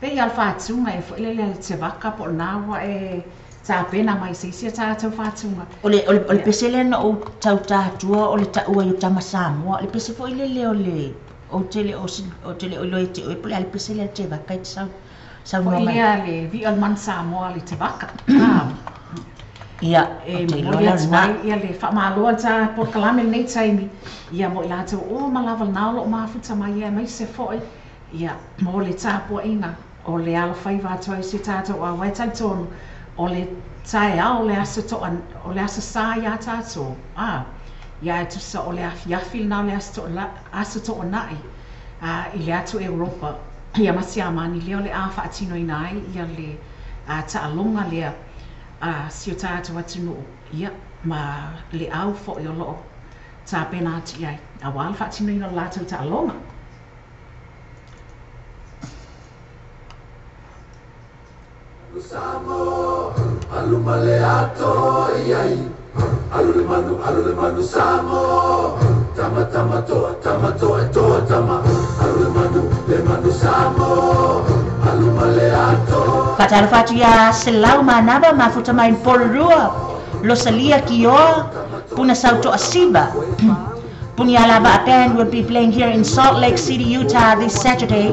pei lava o le faatuga ea foi lele a le tevaka po o lena ua e tapena mai se isi a tatou faatuga. O le o le o le pese lea na ou tauta atua o le taua i o tama Samoa, o le pese foi lele o le ou te le o ou te le o iloa ia te oe po o le a le pese lea a le tevaka e te sau saunoa Foi mai. lea le vi'a o le manu Samoa le tevaka. Ia, E ou te iloa momoli la o atu lena. ai ia le faamalo a le ta polokalame i lenei taimi, ia mo i latou uma lava lena o lo o mafuta mai ia aemaise foi ia mo le tapuaiga o le alofaiva atu ai o si o tatou auae talitonu o le taeao o le aso toa o le aso sa ia tatou a ia ae tusa o le afiafi lena o le aso toa aso toonai a i le atu Europa ia ma Siamani lea o le a faatinoina ai ia le taaloga lea a si o tatou atunuu ia ma le au foi o lo o tapena atu i ai auā le faatinoina o le latou taaloga. Faatalofa atu iā Selau Manava mafuta mai Porirua, Losalia Kioa, Puna Sauto'a Siva. Punialavaa Band will be playing here in Salt Lake City, Utah this Saturday,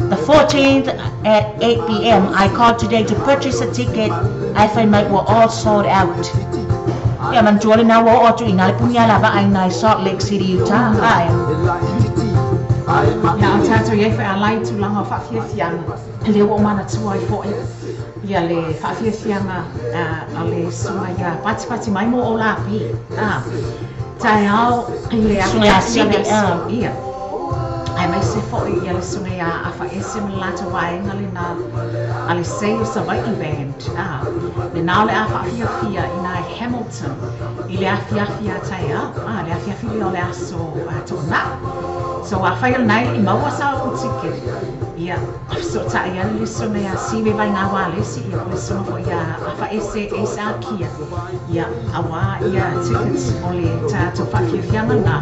the 14th at 8 p.m. I called today to purchase a ticket. I find my were all sold out. Ia manatua lena ua oo atu i ina le Punialavaa i ina i Salt Lake City, Utah. Ae. Ia a o tatou i ai foi ala i tulaga o faafiafiaga, lea ua ou manatua ai foi ia le faafiafiaga a le susuga ia Patipati mai mo Olapi a taeao i le Susuga ia afiafi o le Sili, aso ia aemaise foi ia le susuga ia Afaese ma le latou vaega lena a le Sei o Savaii Band a lena o le a faafiafia i ina i Hamilton i le afiafi a taeao a le afiafi lea o le aso Toonai. So afai o lena e le i maua sau ticket ia fesootai ane le susuga ia Sive Vaigaualesi ia po o le susuga foi ia Afaese Ace Akia ia auā ia tickets o le tatou faafiafiaga lena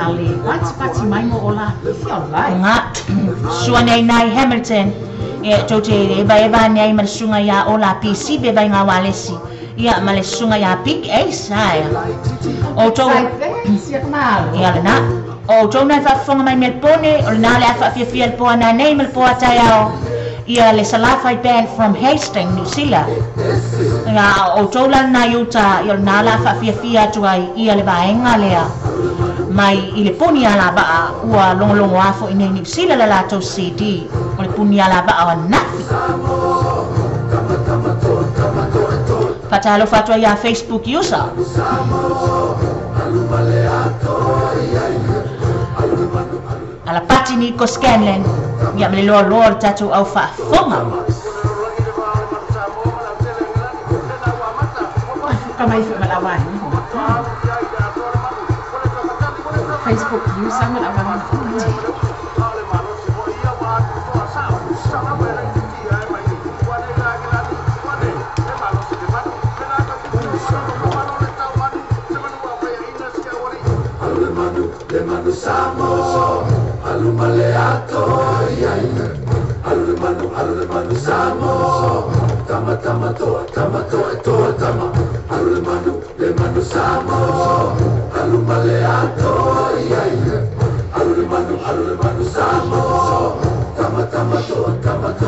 a le patipati mai mo Olapi Olai. Nga sua nei nai Hamilton ia tou te evaeva ane ai ma le susuga ia Olapi Sive Vaigaualesi ia ma le susuga ia Big Ace ae outou Sai thanks ia ka malo. Ia lena o outou na e faafofoga mai Melbourne o lena le a faafiafia le po ana nei ma le po a taeao ia le Salafai Band from Hastings New Zealand ia a o outou la lena i uta ia o lena la faafiafia atu ai ia le vaega lea mai i le puni alavaa ua logologo foi nei Niu Sila le latou CD o le puni alavaa o ananafi. Faatalofa atu ai iā Facebook user. Alapati Niko Scanlan ia ma le loaloa o le tatou au faafofoga. Mafuka mai foi ma lau aiga. Facebook user ma lau aiga.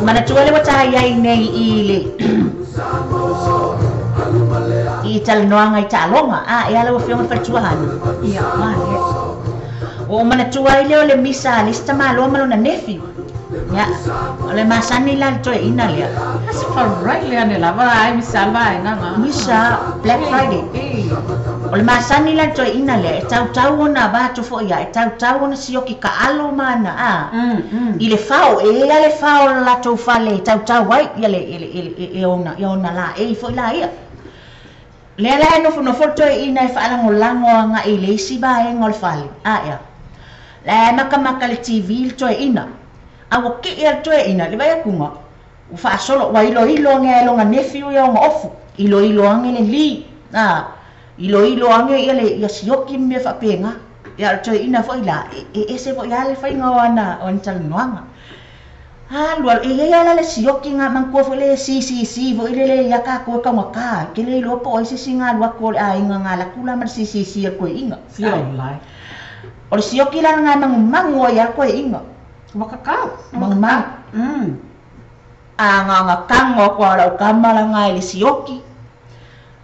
Manatua le ua taai nei i le i talanoaga i taaloga a e ala ua afioga i le faletua Hana. Ia male. Ua ou manatua ai lea o le misa a le isi tamaloa ma lona nephew. Ia, o le masani la le toeaina lea. Aso Friday ane lava ai misa vaega na. Misa Black Friday. E. O le masani la le toeaina lea, e tautau ona va atu foi ia, e tautau ona sioki kaalo ma ana a i le fao, e i ai le fao o le latou fale e tautau ai ia le e ona ia ona laei foi laia. Lea la e nofonofo le toeaina e faalagolago agai i le isi vaega o le fale, a ea. La e makamaka i le TV le toeaina, a ua kii a le toeaina i le vaai atuga, ua faasolo, ua iloilo age ai lona nephew ia ona ofu, iloilo age le li, a, iloilo age ia le ia sioki ma mea faapena. Ia o le toeaina foi la, e ese foi lava le faiga o ana talanoaga. Alu alu, e i ai lava la le sioki na manatua foi le CCC foi lele ia tatou e taugata ai, e te le iloa po o ai se isi na alu atu o le aiga na alu atu la ma le CCC a le toeaina. O le sioki la lena e manumanu ai lava le toeaina. Ua kakau. Manumanu. A na ona tago atu lava o lau tama lena i le sioki,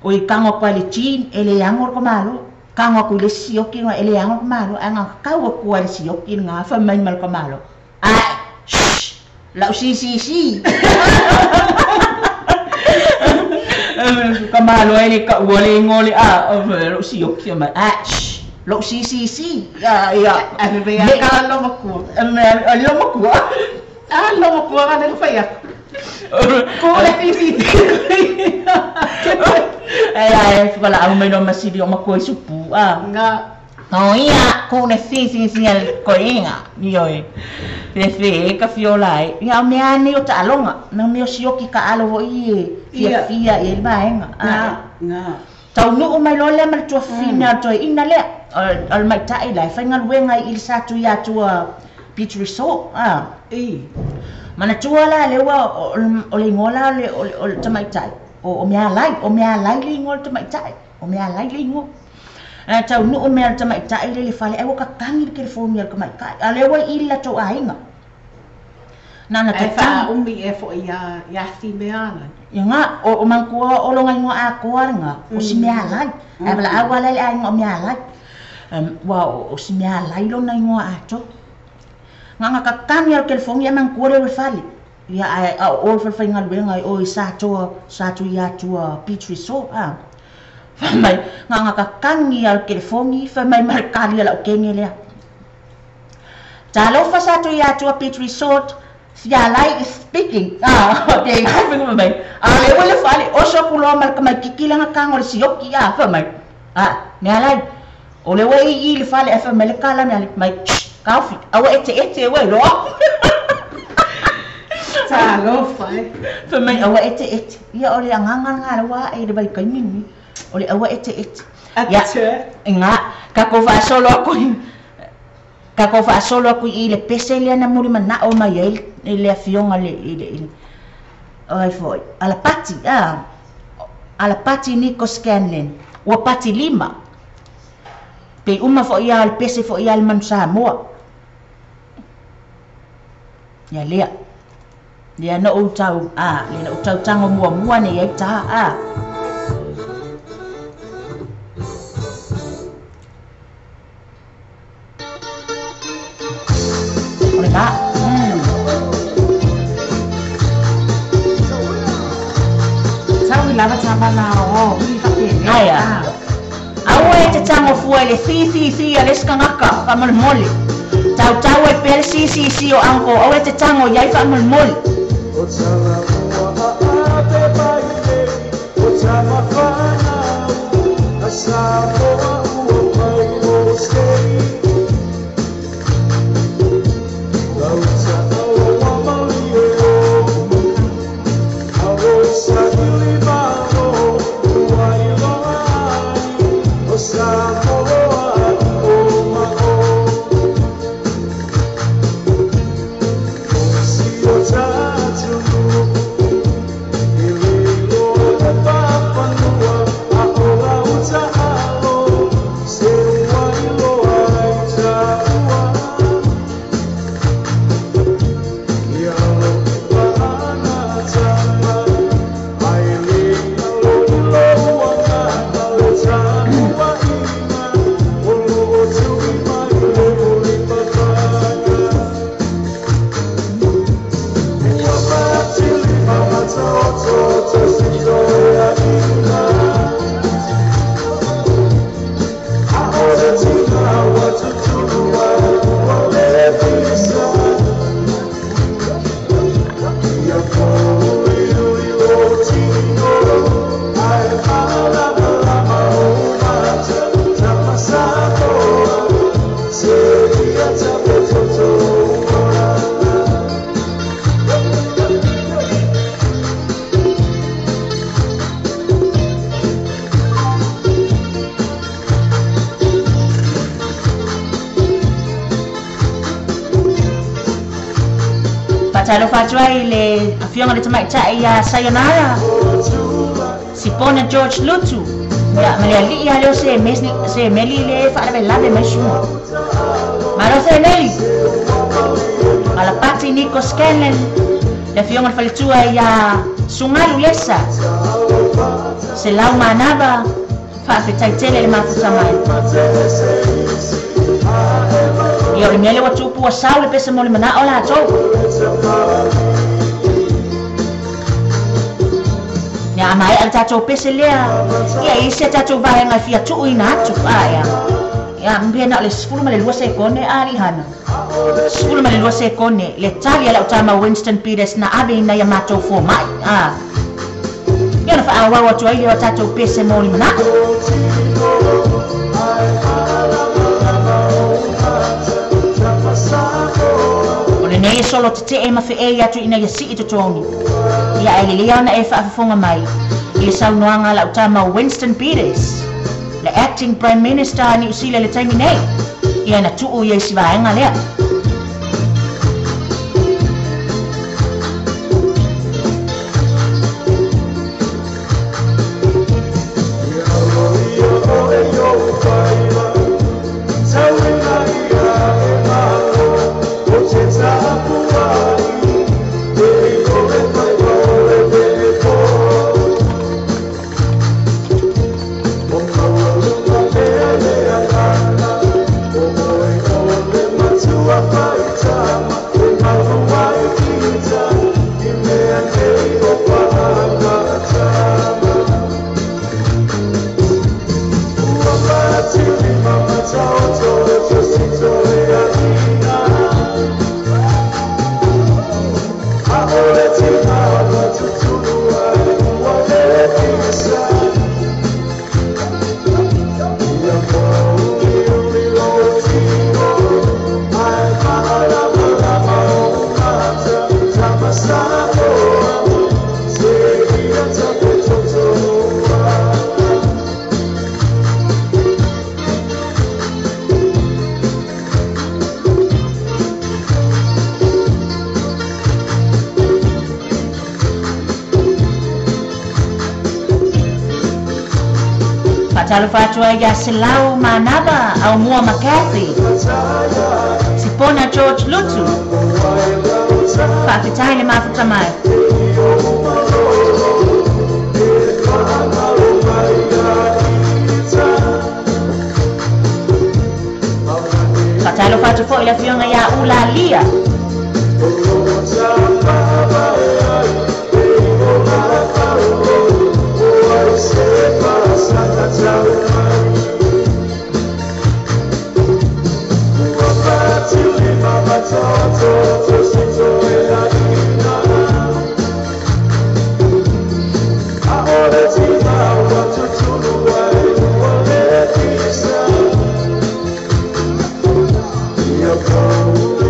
oi tago atu lava i le jean, e le ano le tamāloa. Tago atu i le isi sioki lena, e le ano le tamāloa, ae na ona tau atu lava i le sioki lena, fai mai ma le tamāloa, Ae, shh, lau CCC. Tamāloa e le taua le igoa o le a, lou sioki, fai mai, Ae, shh, lou CCC. Ia, ia. Ae fai mai a ka lou matua. O le matua. A lou matua na le fai atu. Ko le CCC. Ai ai, valaau mai loa ma sili o matua i supu. A. Nga. O ia, ko le CCC a le koiga. Ioe. Fefe e ka fiola ai. Ia o mea nei o taaloga. Na mea o sioki taalo foi e fiafia i ai le vaega. Nga, nga. Taunuu mai loa lea ma le tuafafine o le toeaina lea. O le maita'i la e faigaluega i le Satuiatua Beach Resort. A. I. Manatua la lea ua o le igoa la o le tamaitai o Mealai, o Mealai le igoa o le tamaitai, o Mealai le igoa. Ae taunuu mea le tamaitai lea i le fale, ai ua tatagi le telefoni a le tamaitai, a o lea ua i i le latou aiga. Na ona Ae tatagi. faaumi ea foi ia ia Simealai. Ia na, o manatua o lona igoa atoa lena, o Simealai. Ae valaau lava la i le aiga o Mealai. Ua o Simealai lona igoa atoa. Na ona tatagi lava o le telefoni ae manatua lea ua i le fale. Ia ae a o oe le falefaigaluega i o i Satoa, Satuiatua Beach Resort a. Fai mai, na ona tatagi lava o le telefoni, fai mai ma le kali a lau kene lea. Talofa Satuiatua Beach Resort, Sialai is speaking. A, te fai mai, a o lea ua i le fale, oso atu loa ma le tamaititi lea na tago i le sioki, a, fai mai, a, Mealai, o lea ua i i le fale ae fai mai le kala mea mai, shh, taofi, aua e eteete ua iloa. Talofa e. Fai mai aua eteete. Ia o le agaga lena lea ua ae i le vaitaimi lenei. O le aua eteete. Ia, nga, tatou faasolo atu i, tatou faasolo atu i le pese lea na mulimanao mai ai le afioga i le, i le, i le, o ai foi, Alapati, a, Alapati Niko Scanlan, ua pati lima. Pei uma foi ia o le pese foi ia a le manu Samoa. Ia lea. Lea na ou tau, a, lea na ou tau tago muamua nei ai ta, a. O le va. Tau i lava ta mana o, hui whapene. Aia. Aua e te tago fua i le CCC a le isi tagata, faamolemole. Tautau ai pea le CCC o uncle, aua e te tago i ai faamolemole. Faatalofa atu ai i le Afioga i le Tamaitai ia Sayonara Sipona George Lutu, ia ma le alii lava lea o Semeli le faalavelave mai Sua. Malo Semeli! Alapati Nico Scanlon, le Afioga i le Faletua ia Sugalu Lesa, Selau Manava, faafetai tele le mafuta mai. Ia o le mea lea ua tupu ua sau le pese mo le manao latou. Ia a maea le tatou pese lea, ia e i ai se tatou vaega e fia tuuina atu a ea. Ia pe na o le 12 sekone a lihana. 12 sekone le tali a lau tama Winston Peters na ave ina ia matou fomai a. Ia ona faaauau atu ai lea o tatou pese mo le manao. O lenei e solo tetee ma feei atu ina ia sii totogi. Ia ae lelei ona e faafofoga mai i le saunoaga a lau tama Winston Peters, le Acting Prime Minister a Niu Sila i le taimi nei, ia na tuu ia i si vaega lea. Faatalofa atu ai ia Selau Manava Aumua McCarthy, Sipona George Lutu, faafetai le mafuta mai. Faatalofa atu foi le afioga ia Ula Lia.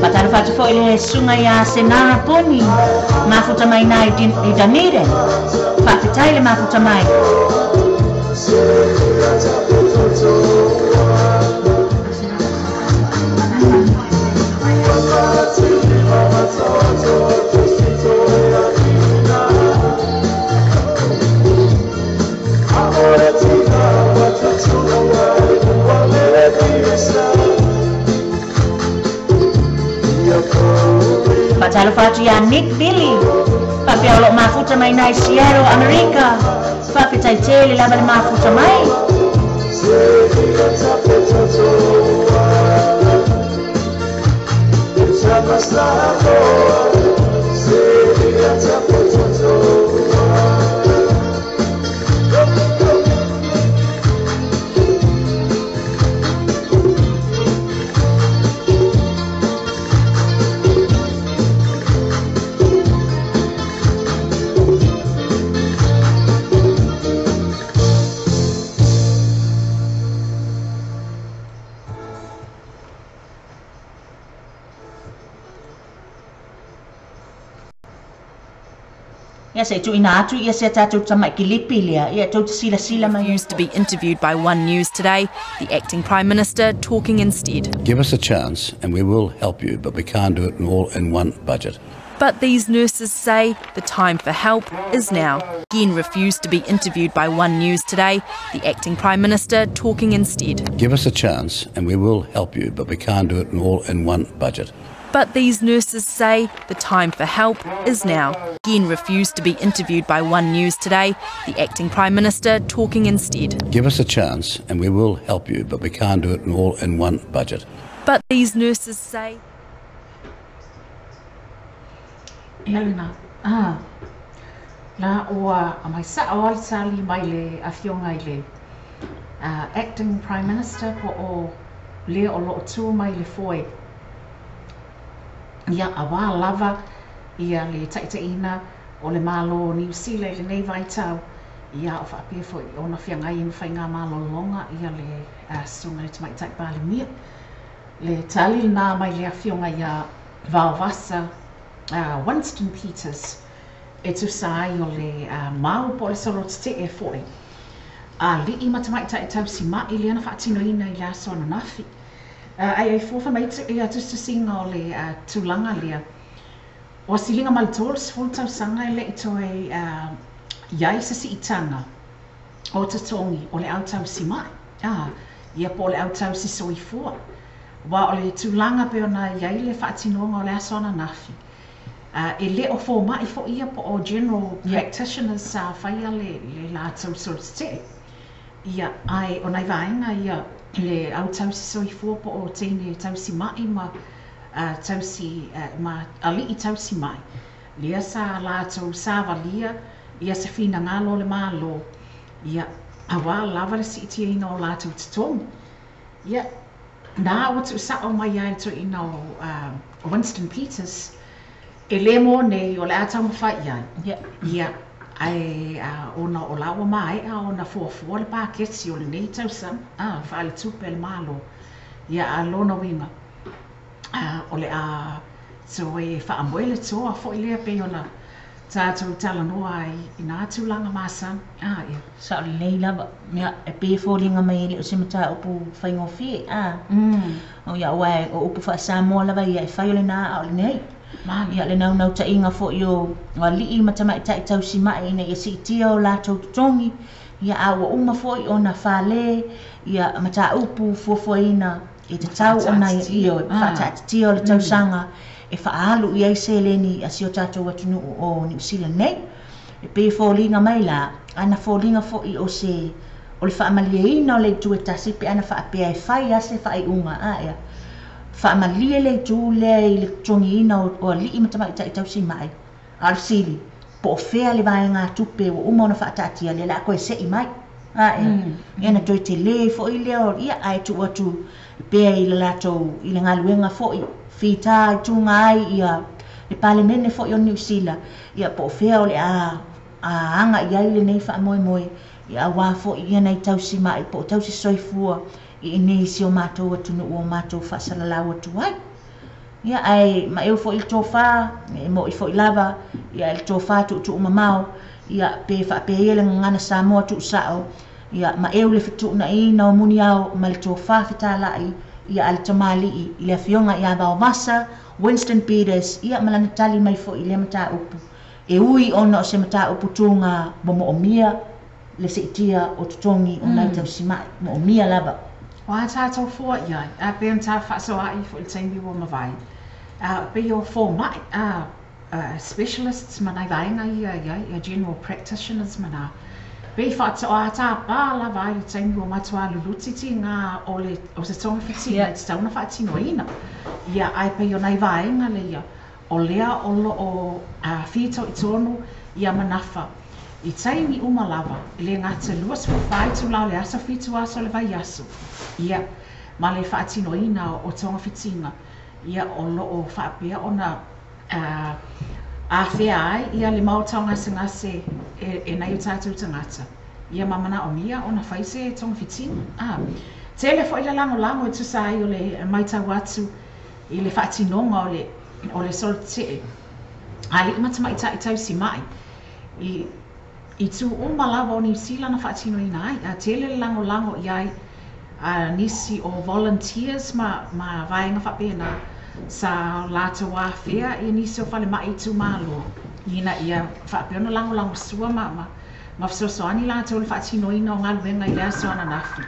Faatalofa atu foi le susuga ia Senara Poni, mafuta mai na i Dunedin. Faafetai le mafuta mai. Faatalofa atu ia Nick Billy, faapea o loo mafuta mai na i Seattle, Amerika. Faafetai tele lava le mafuta mai. Ia se tuuina atu ia se tatou tama'i kilipi lea, ia tou te silasila mai ai Refused to foi. be interviewed by One News today, the acting Prime Minister talking instead. Give us a chance and we will help you, but we can't do it all in one budget. But these nurses say the time for help is now. Again refused to be interviewed by One News today, the acting Prime Minister talking instead. Give us a chance and we will help you, but we can't do it all in one budget. But these nurses say the time for help is now. Again refused to be interviewed by One News today, the acting Prime Minister talking instead. Give us a chance and we will help you, but we can't do it all in one budget. But these nurses say... Ia lena, ah, la ua aumai sa'o lava le tali mai le Afioga i le Acting Prime Minister po o le o lo o tu mai i le foe, ia, auā lava ia le taitaiina o le Malo o Niu Sila i lenei vaitau, ia, o faapea foi ona feagai ai ma faiga malologa ia le Susuga i le Tamaitai Palemia. Le tali lena mai le Afioga ia Vaovasa Winston Peters e tusa ai o le mau po o le solo tetee foi a alii ma tamaitai tausi ma'i lea na faatinoina i le aso ananafi. Ai ai fua fai mai ia tusitusiga o le tulaga lea, ua siliga ma le 30 tausaga e le i toe i ai se siitaga o totogi o le au tausi ma'i, ia po o le au tausi soifua. Aua o le tulaga pei ona i ai le faatinoga o le aso ananafi, e le o foma'i foi ia po o general practitioners sa faia le latou solo tetee. Ia, ae o nai vaega ia le au tausi soifua po o teine tausi ma'i ma tausi ma alii tausi ma'i, lea sa latou savalia ia se finagalo o le Malo, ia, auā lava le siitiaina o latou totogi. Ia, na ua tuusao mai ai le toeaina o Winston Peters, e le mo nei o le a taumafai i ai. Ia, ae ona o la ua maea ona fuafua le paketi o lenei tausaga faaletupe a le Malo. Ia, a lona uiga, o le a toe faamoe le toa foi lea pei ona tatou talanoa ai i nā tulaga masani. Ia. Sao lelei lava. Ia, e pei e foliga mai e le o se mataupu faigofie, a. O ia, aua o upu faa-Samoa lava ia e fai o lena a o lenei. Ia, le naunautaiga foi o alii ma tamaitai tausima'i ina ia siitia o latou totogi, ia, a ua uma foi ona fale ia mataupu fuafuaina e tatau ona ioe, faataatitia o le tausaga e faaalu i ai seleni a si o tatou atunuu o Niu Sila nei. E pei e foliga mai la, ana foliga foi o se o le faamalieina o le itu e tasi pe ana faapea e fai lava se faaiuga a ea faamalie le itu lea i le totogiina o alii ma tamaitai tausima'i. A o le fesili, po o fea le vaegatupe ua uma ona faataatia lea o le a toe se'i mai? Ae, ia ona toe tele ai foi lea o, ia, ae tuu atu pea i le latou, i le galuega foi, fita i tuga ai ia le Palemene foi o Niu Sila, ia po o fea o le a aga i ai lenei faamoemoe, ia auā foi ia nai tausima'i po o tausi soifua i inei i si o matou atunuu o matou faasalalau atu ai. Ia, ae maeu foi le tofa, e mo'i foi lava, ia, le tofa tuutuumamao, ia, pe faapea ia le gagana Samoa tuusao, ia, maeu le fetuunaiina o muniao ma le tofa fetala'i, ia, a le tamalii i le Afioga ia Vaovasa Winston Peters, ia, ma lana tali mai foi i lea mataupu, e ui ona o se mataupu tuga ua moomia le siitia o totogi o nai tausima'i, moomia lava. O a tatou fua i ai, a pei ona ta faasoa'i foi i le taimi ua mavae, a pei o foma'i, a specialists ma nai vaega ia i ai, ia general practitioners ma na, pei faatoa tapa lava ai le taimi ua matuā luluti tigā o le o se togafitiga e tatau ona faatinoina. Ia, ae pei o nai vaega leia, o lea o lo o fitoitonu ia manafa i taimi uma lava, e le gata 24 itula o le aso, 7 aso o le vaiaso, ia, ma le faatinoina o togafitiga, ia, o lo o faapea ona afea ai ia le maota o gasegase e nai o tatou tagata, ia ma manaomia ona fai se togafitiga. Tele foi le lagolago e tusa ai o le matau atu i le faatinoga o le o le solo tetee a alii ma tamaitai tausima'i i itu uma lava o Niu Sila na faatinoina ai, a tele le lagolago i ai a nisi o volunteers ma vaega faapena. Sa latou afea ia nisi o falemai itumalo ina ia faapea ona lagolagosua ma ma fesoasoani latou i le faatinoina o galuega i le aso ananafi.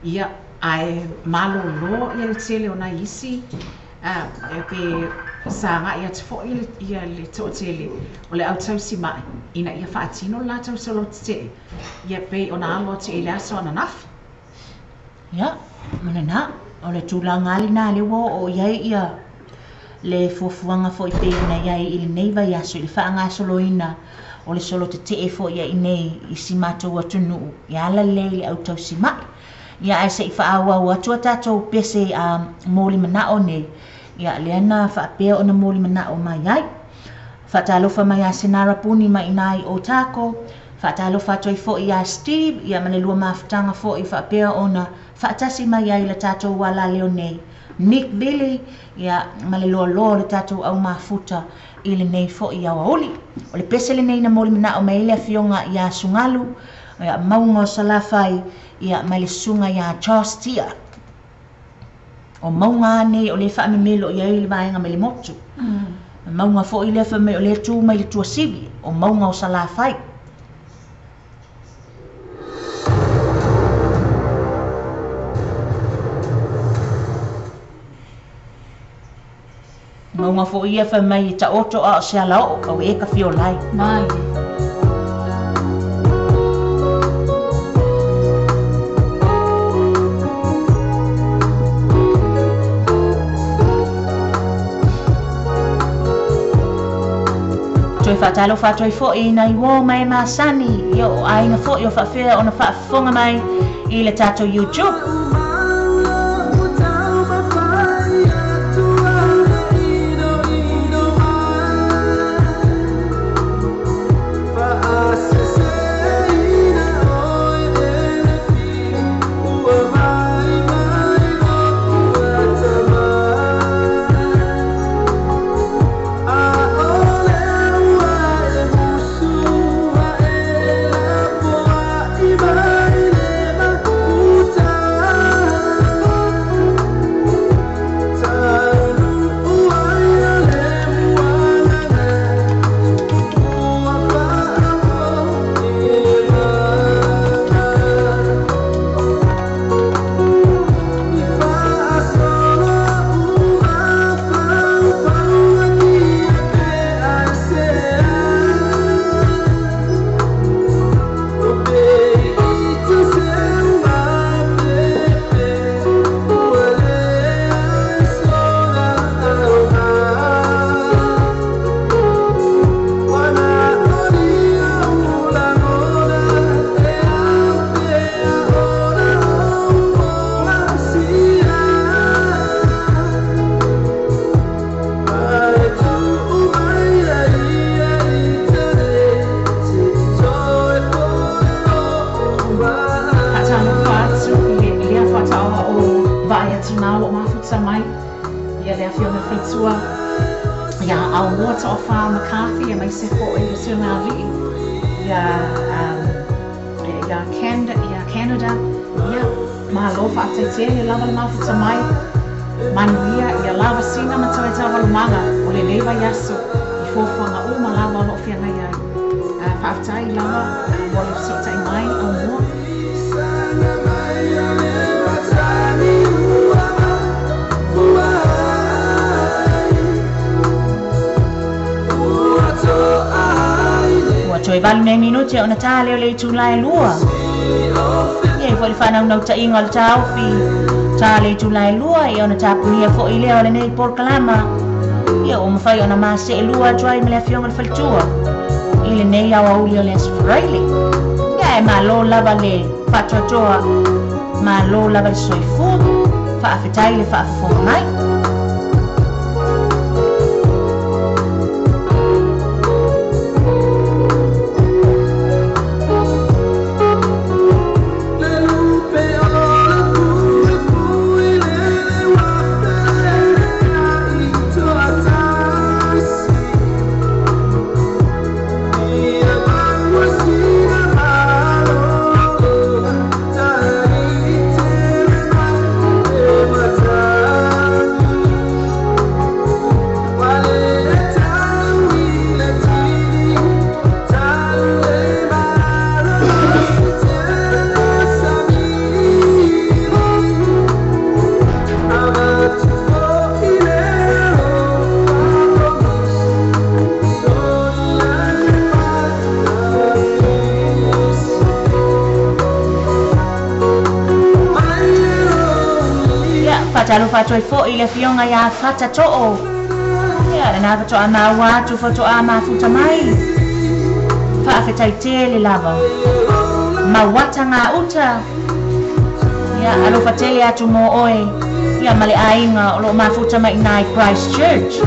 Ia, ae malolo ia le tele o nai isi pe sa agai atu foi ia le toatele o le au tausimai ina ia faatino le latou solo tetee ia pei ona alo atu i le aso ananafi. Ia, ma lena, o le tulaga lava lena lea ua oo i ai ia le fuafuaga foi pei ona i ai i lenei vaiaso i le faagasoloina o le solo tetee foi ia i inei i si matou atunuu e ala lea i le au tausimai. Ia ae se i faaauau atu a tatou pese a moli manao nei, ia lea na faapea ona moli manao mai ai. Faatalofa mai ia Senara Puni mai ina i Otago, faatalofa atu ai foi ia Steve, ia ma le lua mafutaga foi faapea ona faatasi mai ai le tatou alaleo nei, Nick Billy, ia ma le loaloa o le tatou au mafuta i lenei foi aoauli. O le pese lenei na moli manao mai ai le afioga ia Sugalu, ia Mauga o Salafai, ia ma le susuga ia Charles Tia. O mauga lava nei o lea e faamemelo i ai le vaega mai le motu. Mauga foi lea fai mai o lea e tu mai le Tuasivi, o Mauga o Salafai. Mauga foi ia fai mai e taoto a o se alaoo kau e ka fiolai. Malie. Toe faatalofa atu ai foi i nai uo ma e masani i o aiga foi o faafea ona faafofoga mai i le tatou YouTube. Faatalofa atu i lea faataoa o vaai atu na o loo mafuta mai ia le afioga faletua ia Aomoa Toafa McCarthy aemaise foi le Sugalii ia ia Canada ia Canada ia malo faafetai lava le mafuta mai manuia ia lava sina ma toe taualumaga o lenei vaiaso i fuafuaga uma lava o loo feagai ai. Faafetai lava mo le fesootai mai Aomoa. Ua toe 8 nei minute ona tā lea o le itula e 2. Ia e foi le whānaunau-tainga o le tāofi. Tā le itula e 2 ia ona tāpunia foi lea o lenei polokalama. Ia ua mafai ona mase e lua atu ai ma le afioga le faletua i lenei aoauli o le Aso Faraile. Ia e malo lava le faatoatoa, malo lava le soifua, faafetai le faafofoga mai. Faatalofa atu ai fo'i le afioga iā Fata To'o, ia lena fato'a maua atu fato'a mafuta mai. Faafetai tele lava. Mauata gauta. Ia alofa tele atu mo oe. Ia ma le aiga o lo'o mafuta mai iná i Christchurch.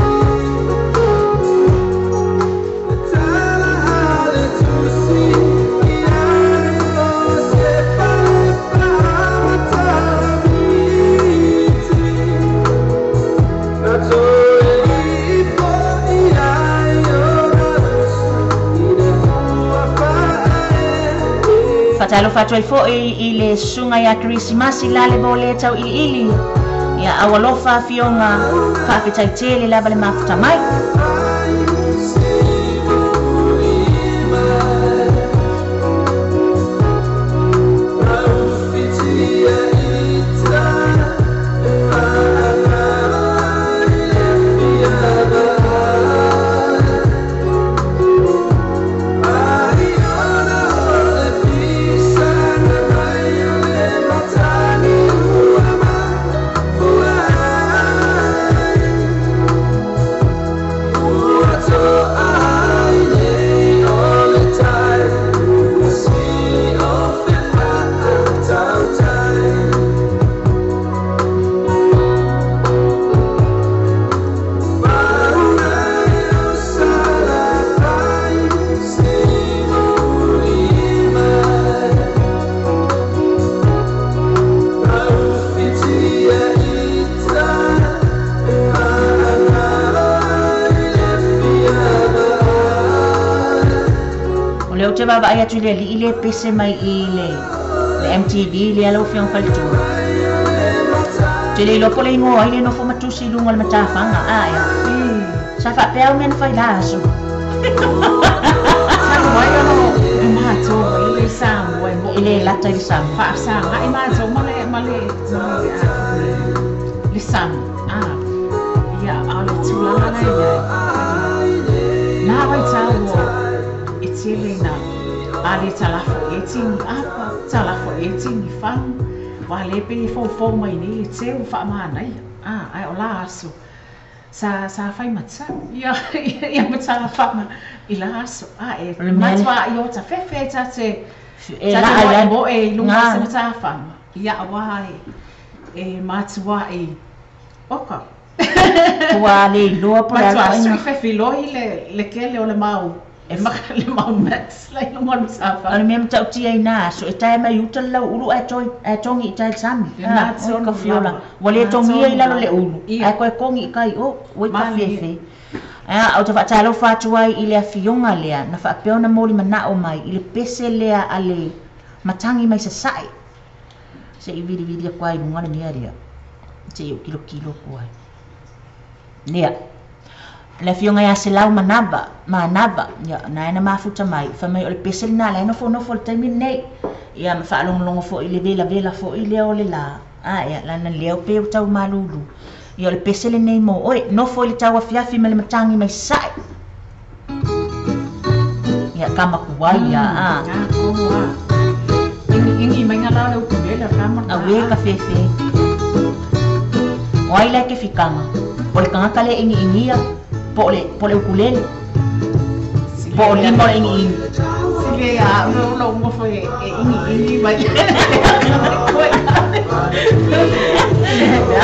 Faatalofa atu ai fo'i i le susuga iā Kerisimasi lale mo lē tau'ili'ili. Ia aualofa afioga, faafetai tele lava le mafuta mai. O lea ou te vaavaai atu i le ali'i lea e pese mai i le le MTV lea lau afioga faletua. Ou te le iloa po o le igoa ai le nofo ma tusi i luga o le matafaga a ea. Sa faapea au mea na fai la aso. Talu ai ona o matou i le Samoa e E le lata i le Samoa. Faafesaga'i matou ma le ma le ma le le sami a ia a o le tulaga la e i ai na vaitau ua e tele ina a le talafo i ai tini apa, talafo i ai tini fagu, ua le pei e foufou mai nei le teu faamanaia a ae o la aso sa sa fai matau ia ia matalafaga i la aso a e O le mea lea. matuā i o tafefe ta te E ta te laa i ai. mo'emo'e i luga o se Gā. matafaga ia auā e e matua'i oka. Ua le iloa po o le a le Matuā ituaiga. sui fefilohi le le kele o le mau E le mau mats la i luga o le O matafaga. le mea matautia i nā aso, e tae mai uta le lauulu ae toe ae togi i tai i le sami. Le A, na oi ka tonu fiola. lava. Ua le Na togia i tonu lalo le lava. ulu, ae Ia. koe kogi i kai o, ua i ka Malie. fefe. Ae a, ou te faatalofa atu ai i le afioga lea na faapea ona moli mana'o mai i le pese lea a le matagi mai sasae. Se i vilivili aku ai i luga le mea lea, se i ou kilokilo aku ai. Lea, le afioga ia Selau Manava, Manava, ia, na na mafuta mai, fai mai o le pese lenā la e nofonofo i le taimi lenei. Ia ma faalogologo fo'i i le velavela fo'i lea o le lā. A ia, lana leo pe ua tau malūlū. Ia o le pese lenei mo oe, nofo i le tauafiafi ma le matagi mai sasae. Ia kama kuai ia a. Na komu a. Ingi ingi mai ngā lao le ukulele o kama Auē ka fefe. O ai la e ke fikaga, o le tagata lea e ʻigiʻigia, po o le po o le ukulele, po o lima o le ʻigiʻigi. Sile a ulo ulo ngofo e e ingi ingi mai.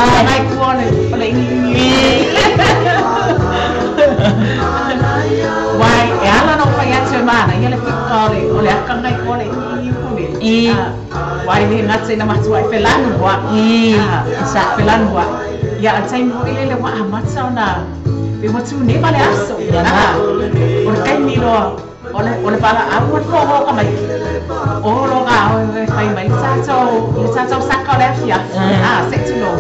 Ai. Mai kua le o le ingi ingi. Wai, e ala no whai atu e mana, ia le whika o le, o le aka ngai ko le ingi ingi ukulele. I. Ah, wai le ngate na matua e felanu wa. I. Ah, Sa. felanu wa. Ia, a taimi hoi le le wa amata ona, pe ua tū ne le aso. Ia ma. Ah, o le kaimi loa, o le, o le pala au o le foho ka mai. O lo ga o e whai mai le tātou, le tātou saka o le afiafi. Ah, se tulo.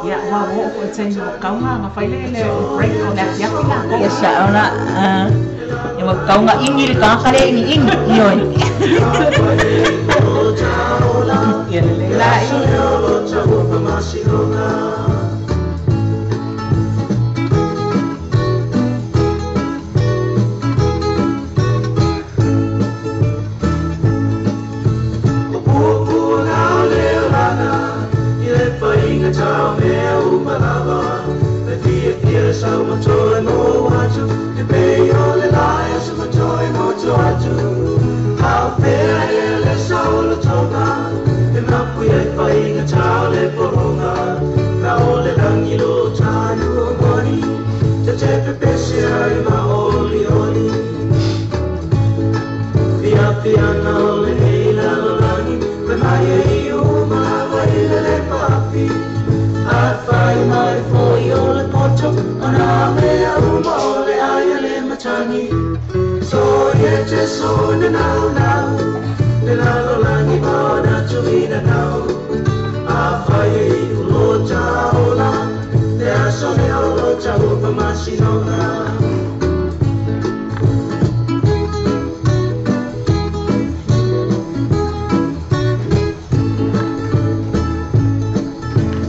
Ia, wa wo o taimi o kaunga, nga whai le le break o le afiafi la. Ia sa ona a. Ia ma kaunga ʻigi le tagata lea e ʻigiʻigi. Ioe. Ia le le la i.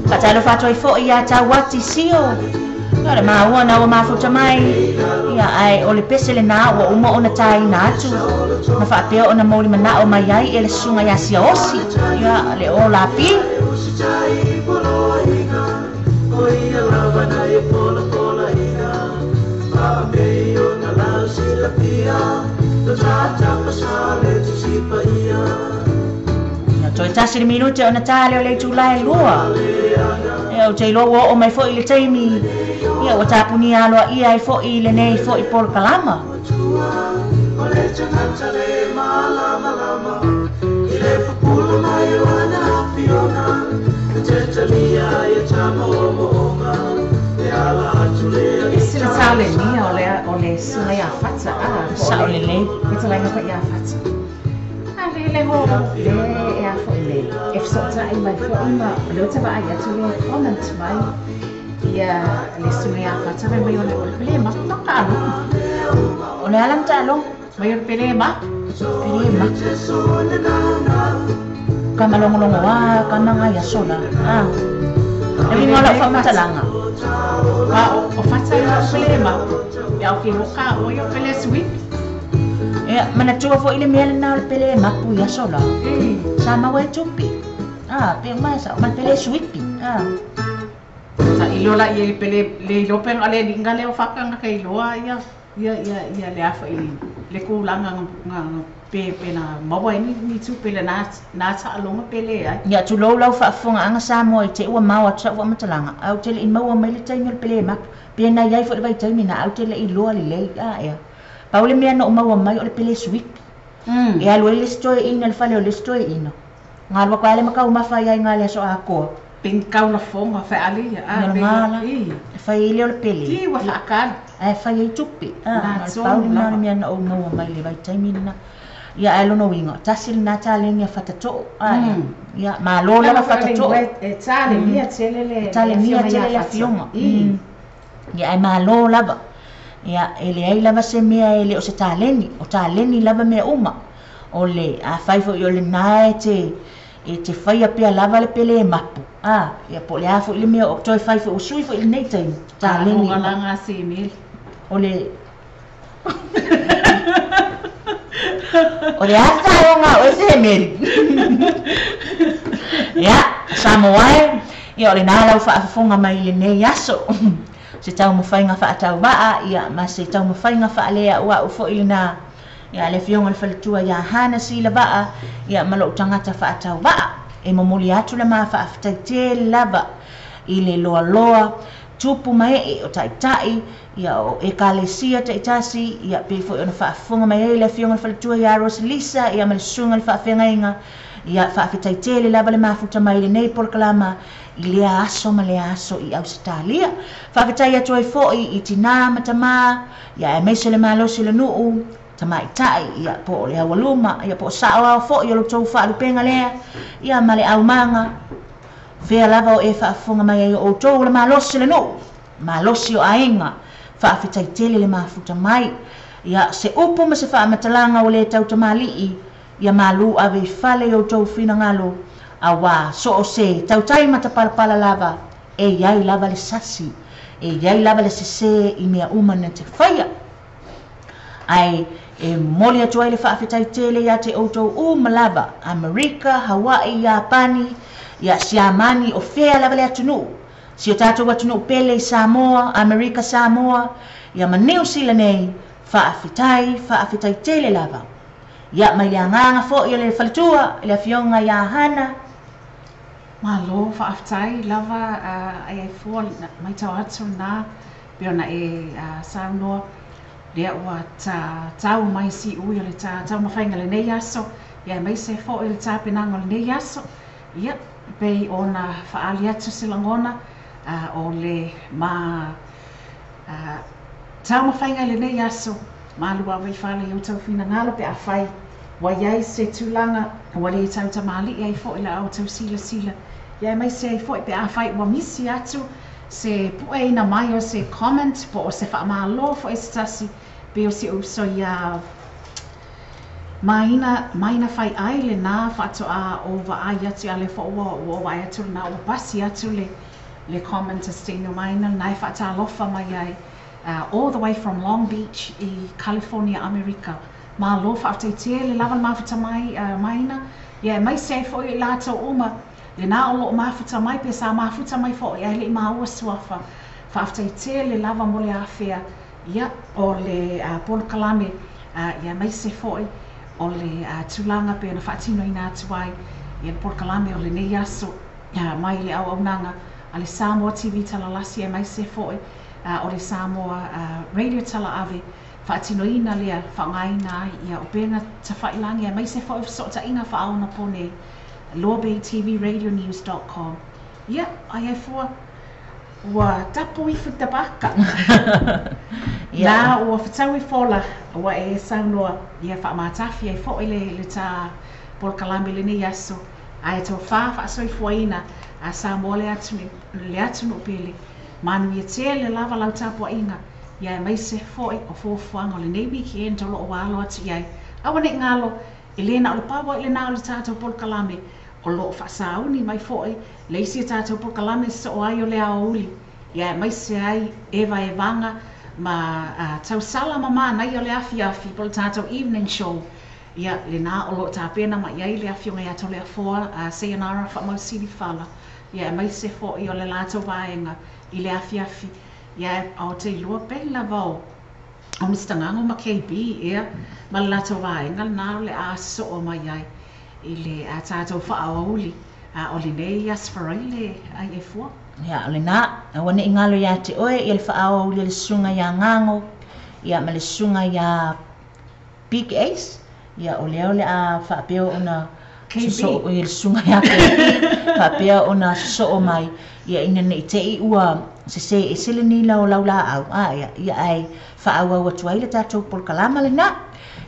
Faatalofa atu ai foʻi iā Tauati Sio. Ia le maua na ua mafuta mai. Ia ae o le pese lenā ua uma ona tāina atu. Ma faapea ona molimanao mai ai e le susuga iā Siaosi. Ia le o Lapi. Ia toe tasi le minute ona tā lea o le itulā e 2. Ia ou te iloa ua oo mai foʻi le taimi. Ia ua tapunia aloaia ai foʻi lenei foʻi polokalama. Ese le talenia o le o le susuga iā Fata a Sao lelei. Fetalaiga foi iā Fata. A le le ho le e a foi le e fesootai mai foi ma o lea ou te vaai atu le comment mai ia le susuga iā Fata fai mai o le o le pele ma ma taaloga. O le ala ma taaloga. Mai o le pele ma. Pele ma. Ka malogologo a ka maga ia sola. A. Le uiga o lau faamatalaga. Ma o Fata ia o pele ma. Ia o ke hoka o ia pele suipi. Ia, manatua foʻi le mea lenā o le pele mapu i aso la. Sa maua ai tupe. A, pe uma sa ma le pele suipi. A. Sa iloa la ia i pele le iloa pe le alii lea o faapea ka iloa ia ia ia ia le afa i le kulaga nga pe pe na maua ai ni ni tupe le na na taaloga pe leai. Ia, tulou lau faafofogaaga Samoa i te ua mao atu sa'u faamatalaga, ae ou te le i maua mai le taimi o le pele mapu. Pe na i ai foʻi le vaitaimi na ae ou te le i iloa lelei. A ea. Pau le mea na ou maua mai o le pele suipi. E alu ai le isi toeaina i le fale o le isi toeaina. Ga alu atu ai le mataumafa ai ga le aso atoa. Pe ni tau lafoga feali ia a Ia pe lena la. I. E fai ai lea o le pele. Ti ua faakali. Ae fai ai tupe. A, Na na o le pau tonu lena o le lava. mea na ou maua mai le vaitaimi lena. Ia ae lona uiga, tasi lenā taleni a Fatatoo. A ea. Ia, malo Lava lava foi le Fatatoo. igoa e talenia tele E le le talenia afioga tele ia le Fata. afioga. I. Ia ae malo lava. Ia, e leai lava se mea e le o se taleni. O taleni lava mea uma. O le, afai foʻi o lenā e te, e te faia pea lava le pele mapu. A, ia po o le a foʻi le mea o toe fai foʻi ua sui foʻi i lenei taimi. Taleni Aloga uma. laga semeli. O le O le a faaloga o e semeli. Ia, Samoa e, ia o lenā lau faafofoga mai i lenei aso. Se taumafaiga faatauvaa, ia ma se taumafaiga faaleauau foʻi lenā. Ia le afioga i le faletua iā Hana Silavaa, ia ma lou tagata faatauvaa. E momoli atu le ma faafetai tele lava i le loaloa tupu ma ee o taitai, ia o ekalesia taitasi, ia pei foʻi ona faafofoga mai ai le afioga i le faletua iā Rosalisa, ia ma le susuga i le faafeagaiga. Ia faafetai tele lava le mafuta mai i lenei polokalama i lea aso ma lea aso i Ausetalia. Faafetai atu ai foʻi i tinā ma tamā, ia aemaise le malosi o le nuu, tamaitai, ia po o le aualuma, ia po o saoao foʻi o lo outou faalupega lea, ia ma le aumaga. Fea lava o e faafofoga mai ai o outou o le malosi o le nuu, malosi o aiga, faafetai tele le mafuta mai. Ia se upu ma se faamatalaga ua lē tautamalii, ia malū ave i fale i outou finagalo, auā so o se tautai matapalapala lava, e iai lava le sasi, e iai lava le sesē i mea uma na te faia. Ae e momoli atu ai le faafetai tele iā te outou uma lava, Amerika, Hawaii, Iapani, ia Siamani, o fea lava le atunuu, si o tatou atunuu pele i Samoa, Amerika Samoa, ia ma Niu Sila nei, faafetai, faafetai tele lava. Ia mai le agaga foʻi o le faletua i le afioga iā Hana. Malo faafetai lava ai ai fua maitau atu lena pei ona e saunoa lea ua ta tau mai siui o le ta taumafaiga lenei aso ia aemaise foi le tapenaga o lenei aso ia pei ona faaali atu se lagona o le ma Taumafaiga i lenei aso, malu ava i fale i outou finagalo pe afai ua i ai se tulaga ua le tautamalii ai foi la outou silasila, ia aemaise ai foi pe afai ua misi atu se pueina mai o se comment po o se faamalo foi se tasi pei o si ou uso iā Maina, Maina Faiai lenā faatoa ou vaai atu a o lea foi ua ou vaai atu lenā ua pasi atu le le comment a Stephen Maina lenā e faatalofa mai ai all the way from Long Beach i California Amerika. Malo faafetai tele lava le mafuta mai Maina, ia aemaise ai foi i latou uma lenā o lo o mafuta mai pe sa mafuta mai foi ae le i maua suafa. Faafetai tele lava mo le afea ia o le polokalame ia aemaise foi o le tulaga pei ona faatinoina atu ai ia le polokalame o lenei aso mai le auaunaga a le Samoa TV Talalasi aemaise foi o le Samoa Radio Talaave faatinoina lea faaaogaina ai ia upega tafailagi aemaise foi o fesootaiga faaonaponei lawbaytvradionews.com. Ia, ai ai fua ua tapu ifo i tabaka. Na ua fetaui fola ua e saunoa ia faamatafi ai foi le ta polokalame lenei aso ae tofa faasoifuaina a Samoa le atunuu pele. Manuia tele lava lau tapuaiga ia aemaise foi o fuafuaga o lenei weekend o loo alo atu i ai. Aua nei galo e le na o le pau ai lenā o le tatou polokalame o loo faasauni mai foi le isi o tatou polokalame sosoo ai o le aoauli ia aemaise ai evaevaga ma tausala ma manaia o le afiafi po o le tatou evening show ia lenā o loo tapena mai ai le afioga ia Toleafoa Sayonara Faamausili Fala ia aemaise foi o le latou vaega i le afiafi ia o te iloa pei lava o Mr Gago ma KB ea ma le latou vaega lenā o le a sosoo mai ai i le tatou faaoauli o lenei Aso Faraile ai e fua. Ia, o lenā, aua nei galo iā te oe ia le faaoauli a le susuga iā Gago, ia ma le susuga iā Big Ace, ia o lea o le a faapea ona sosoo i le susuga iā KB, faapea ona sosoo mai, ia ina nei te i ua sesē ese le nila o lau laau, a ia, ia ae faaauau atu ai le tatou polokalama lenā.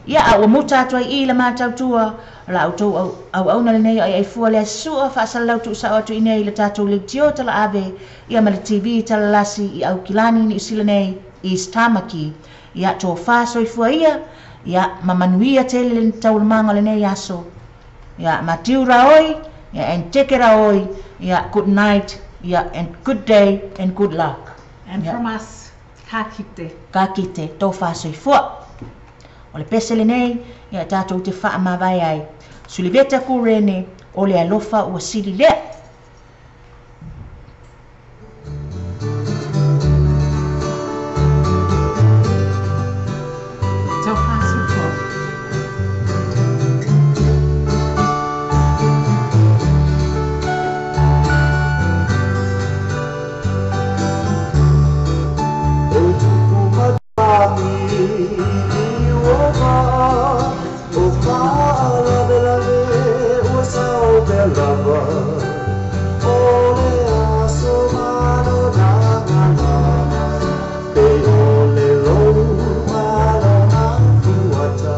Ia, a ua muta atu ai i le matautua, o la outou auauna lenei o Aiaifua le Aso Sua faasalalau tuusao atu i nei i le tatou leitio talaave, ia ma le TV talalasi i Aukilani Niu Sila nei, East Tamaki. Ia, tofa soifua ia, ia, ma manuia tele le taualumaga o lenei aso. Ia, matiu raoi, ia, and teke raoi, ia, good night, ia, and good day, and good luck. And from us, ka kite. Ka kite, tofa soifua. O le pese lenei, ia tatou te faamavae ai. Suliveta Kurene, o le alofa ua sili lea. Tofa soifua. E tupu matagi i ua vaa, o faalavelave ua sao pea lava. O le aso malo na galama, pe o le lou malo na fuata.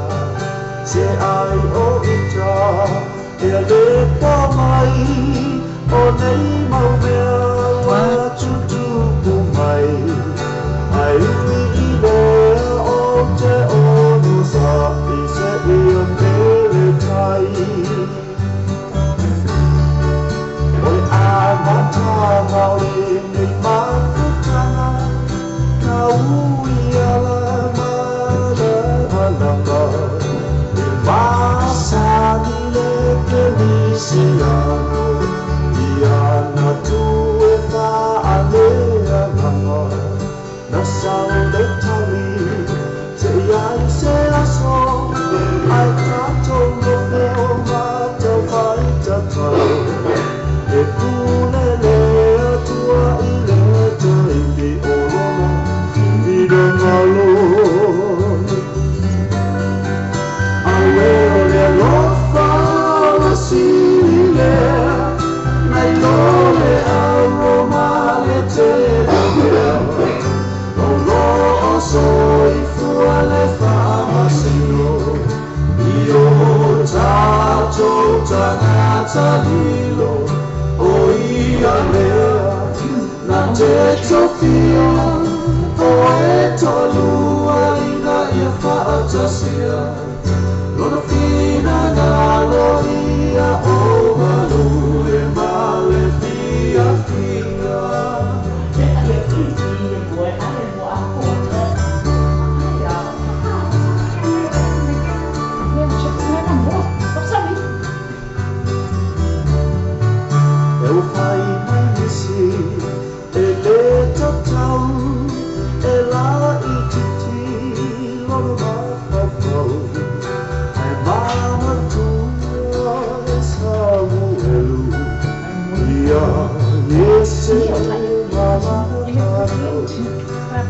Se ai o ita, e a le pa mai, o nei mau mea ua tutupu mai. Ai ui i lea o te ono sa i se ia mele tai. O le amataga o lenei mafutaga, ka ui ala ma le malama. E masani le Kerisiano, ia na tu e faaleagaga. Na sau le tali, se iai se aso, ai tatou nofo ma tau fai tatalo. E pule le Atua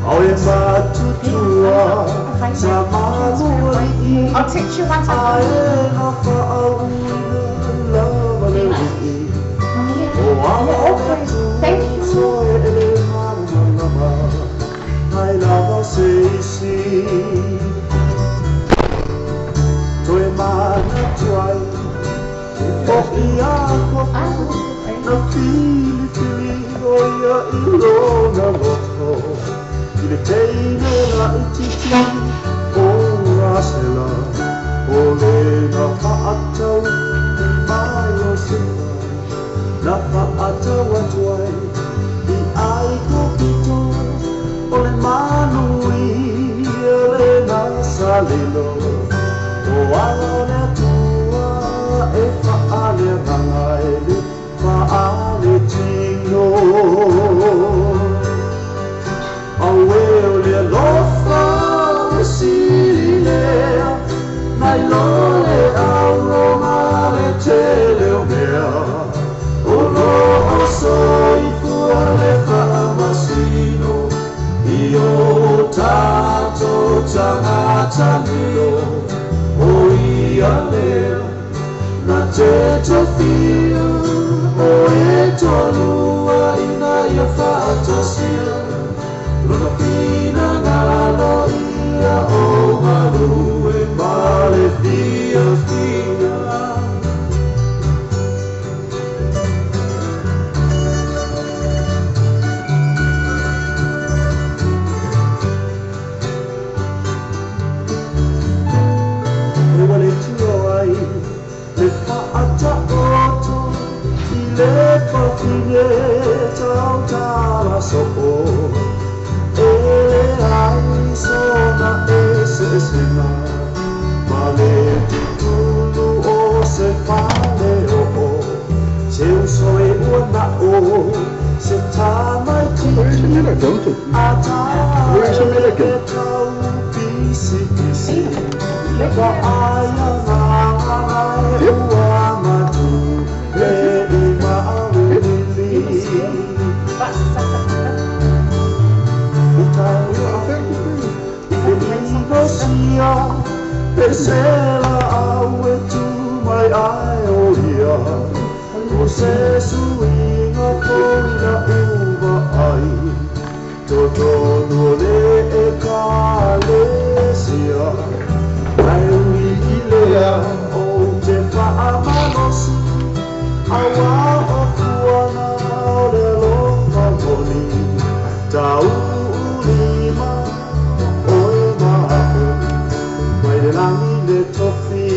Au e matutua sa maluali'i I'll teach you once A I e na whaauina lava le ui'i O ala o le Thank atua you. Toe e le malamalama Nai lava se isi Toe manatu ai O ia kopu Na filifili o ia i lona loto I le teine laitiiti o Rasela O lena whaatau i mai o Sefa Na whaatau atu ai i ai kopito O le manu ia le na salelo O ala o le atua e whaale nganga e le whaale tino Aue o le alofa o sililea Nai lo le auro ma le tele o mea O lo o soifua le whaamasino I o tātou tangata lilo O ia lea na te tofia O e tolua ina ia whaatasia Lona pina ngalo ia o malu e male fia fia E wale tua ai le whaata oto I le whawhine tautala so'o E le ai sona e se esenga Ma le tutulu o se fale o Se uso e ua na'o Se tamai Where is titi Amira go to? A Where is tae Amira e go? tau pisi pisi Wa aia ngā e Yep. ua matu E i maulili O tau Thank you. i le inosia Pe se la au e tu mai ai o ia O se suiga foi na uva ai Totonu o le e kalesia Mai ui i lea o te whaamalosi Awa o kuana o le alofa moni Tau ulima o e mao Mai le langi le tofi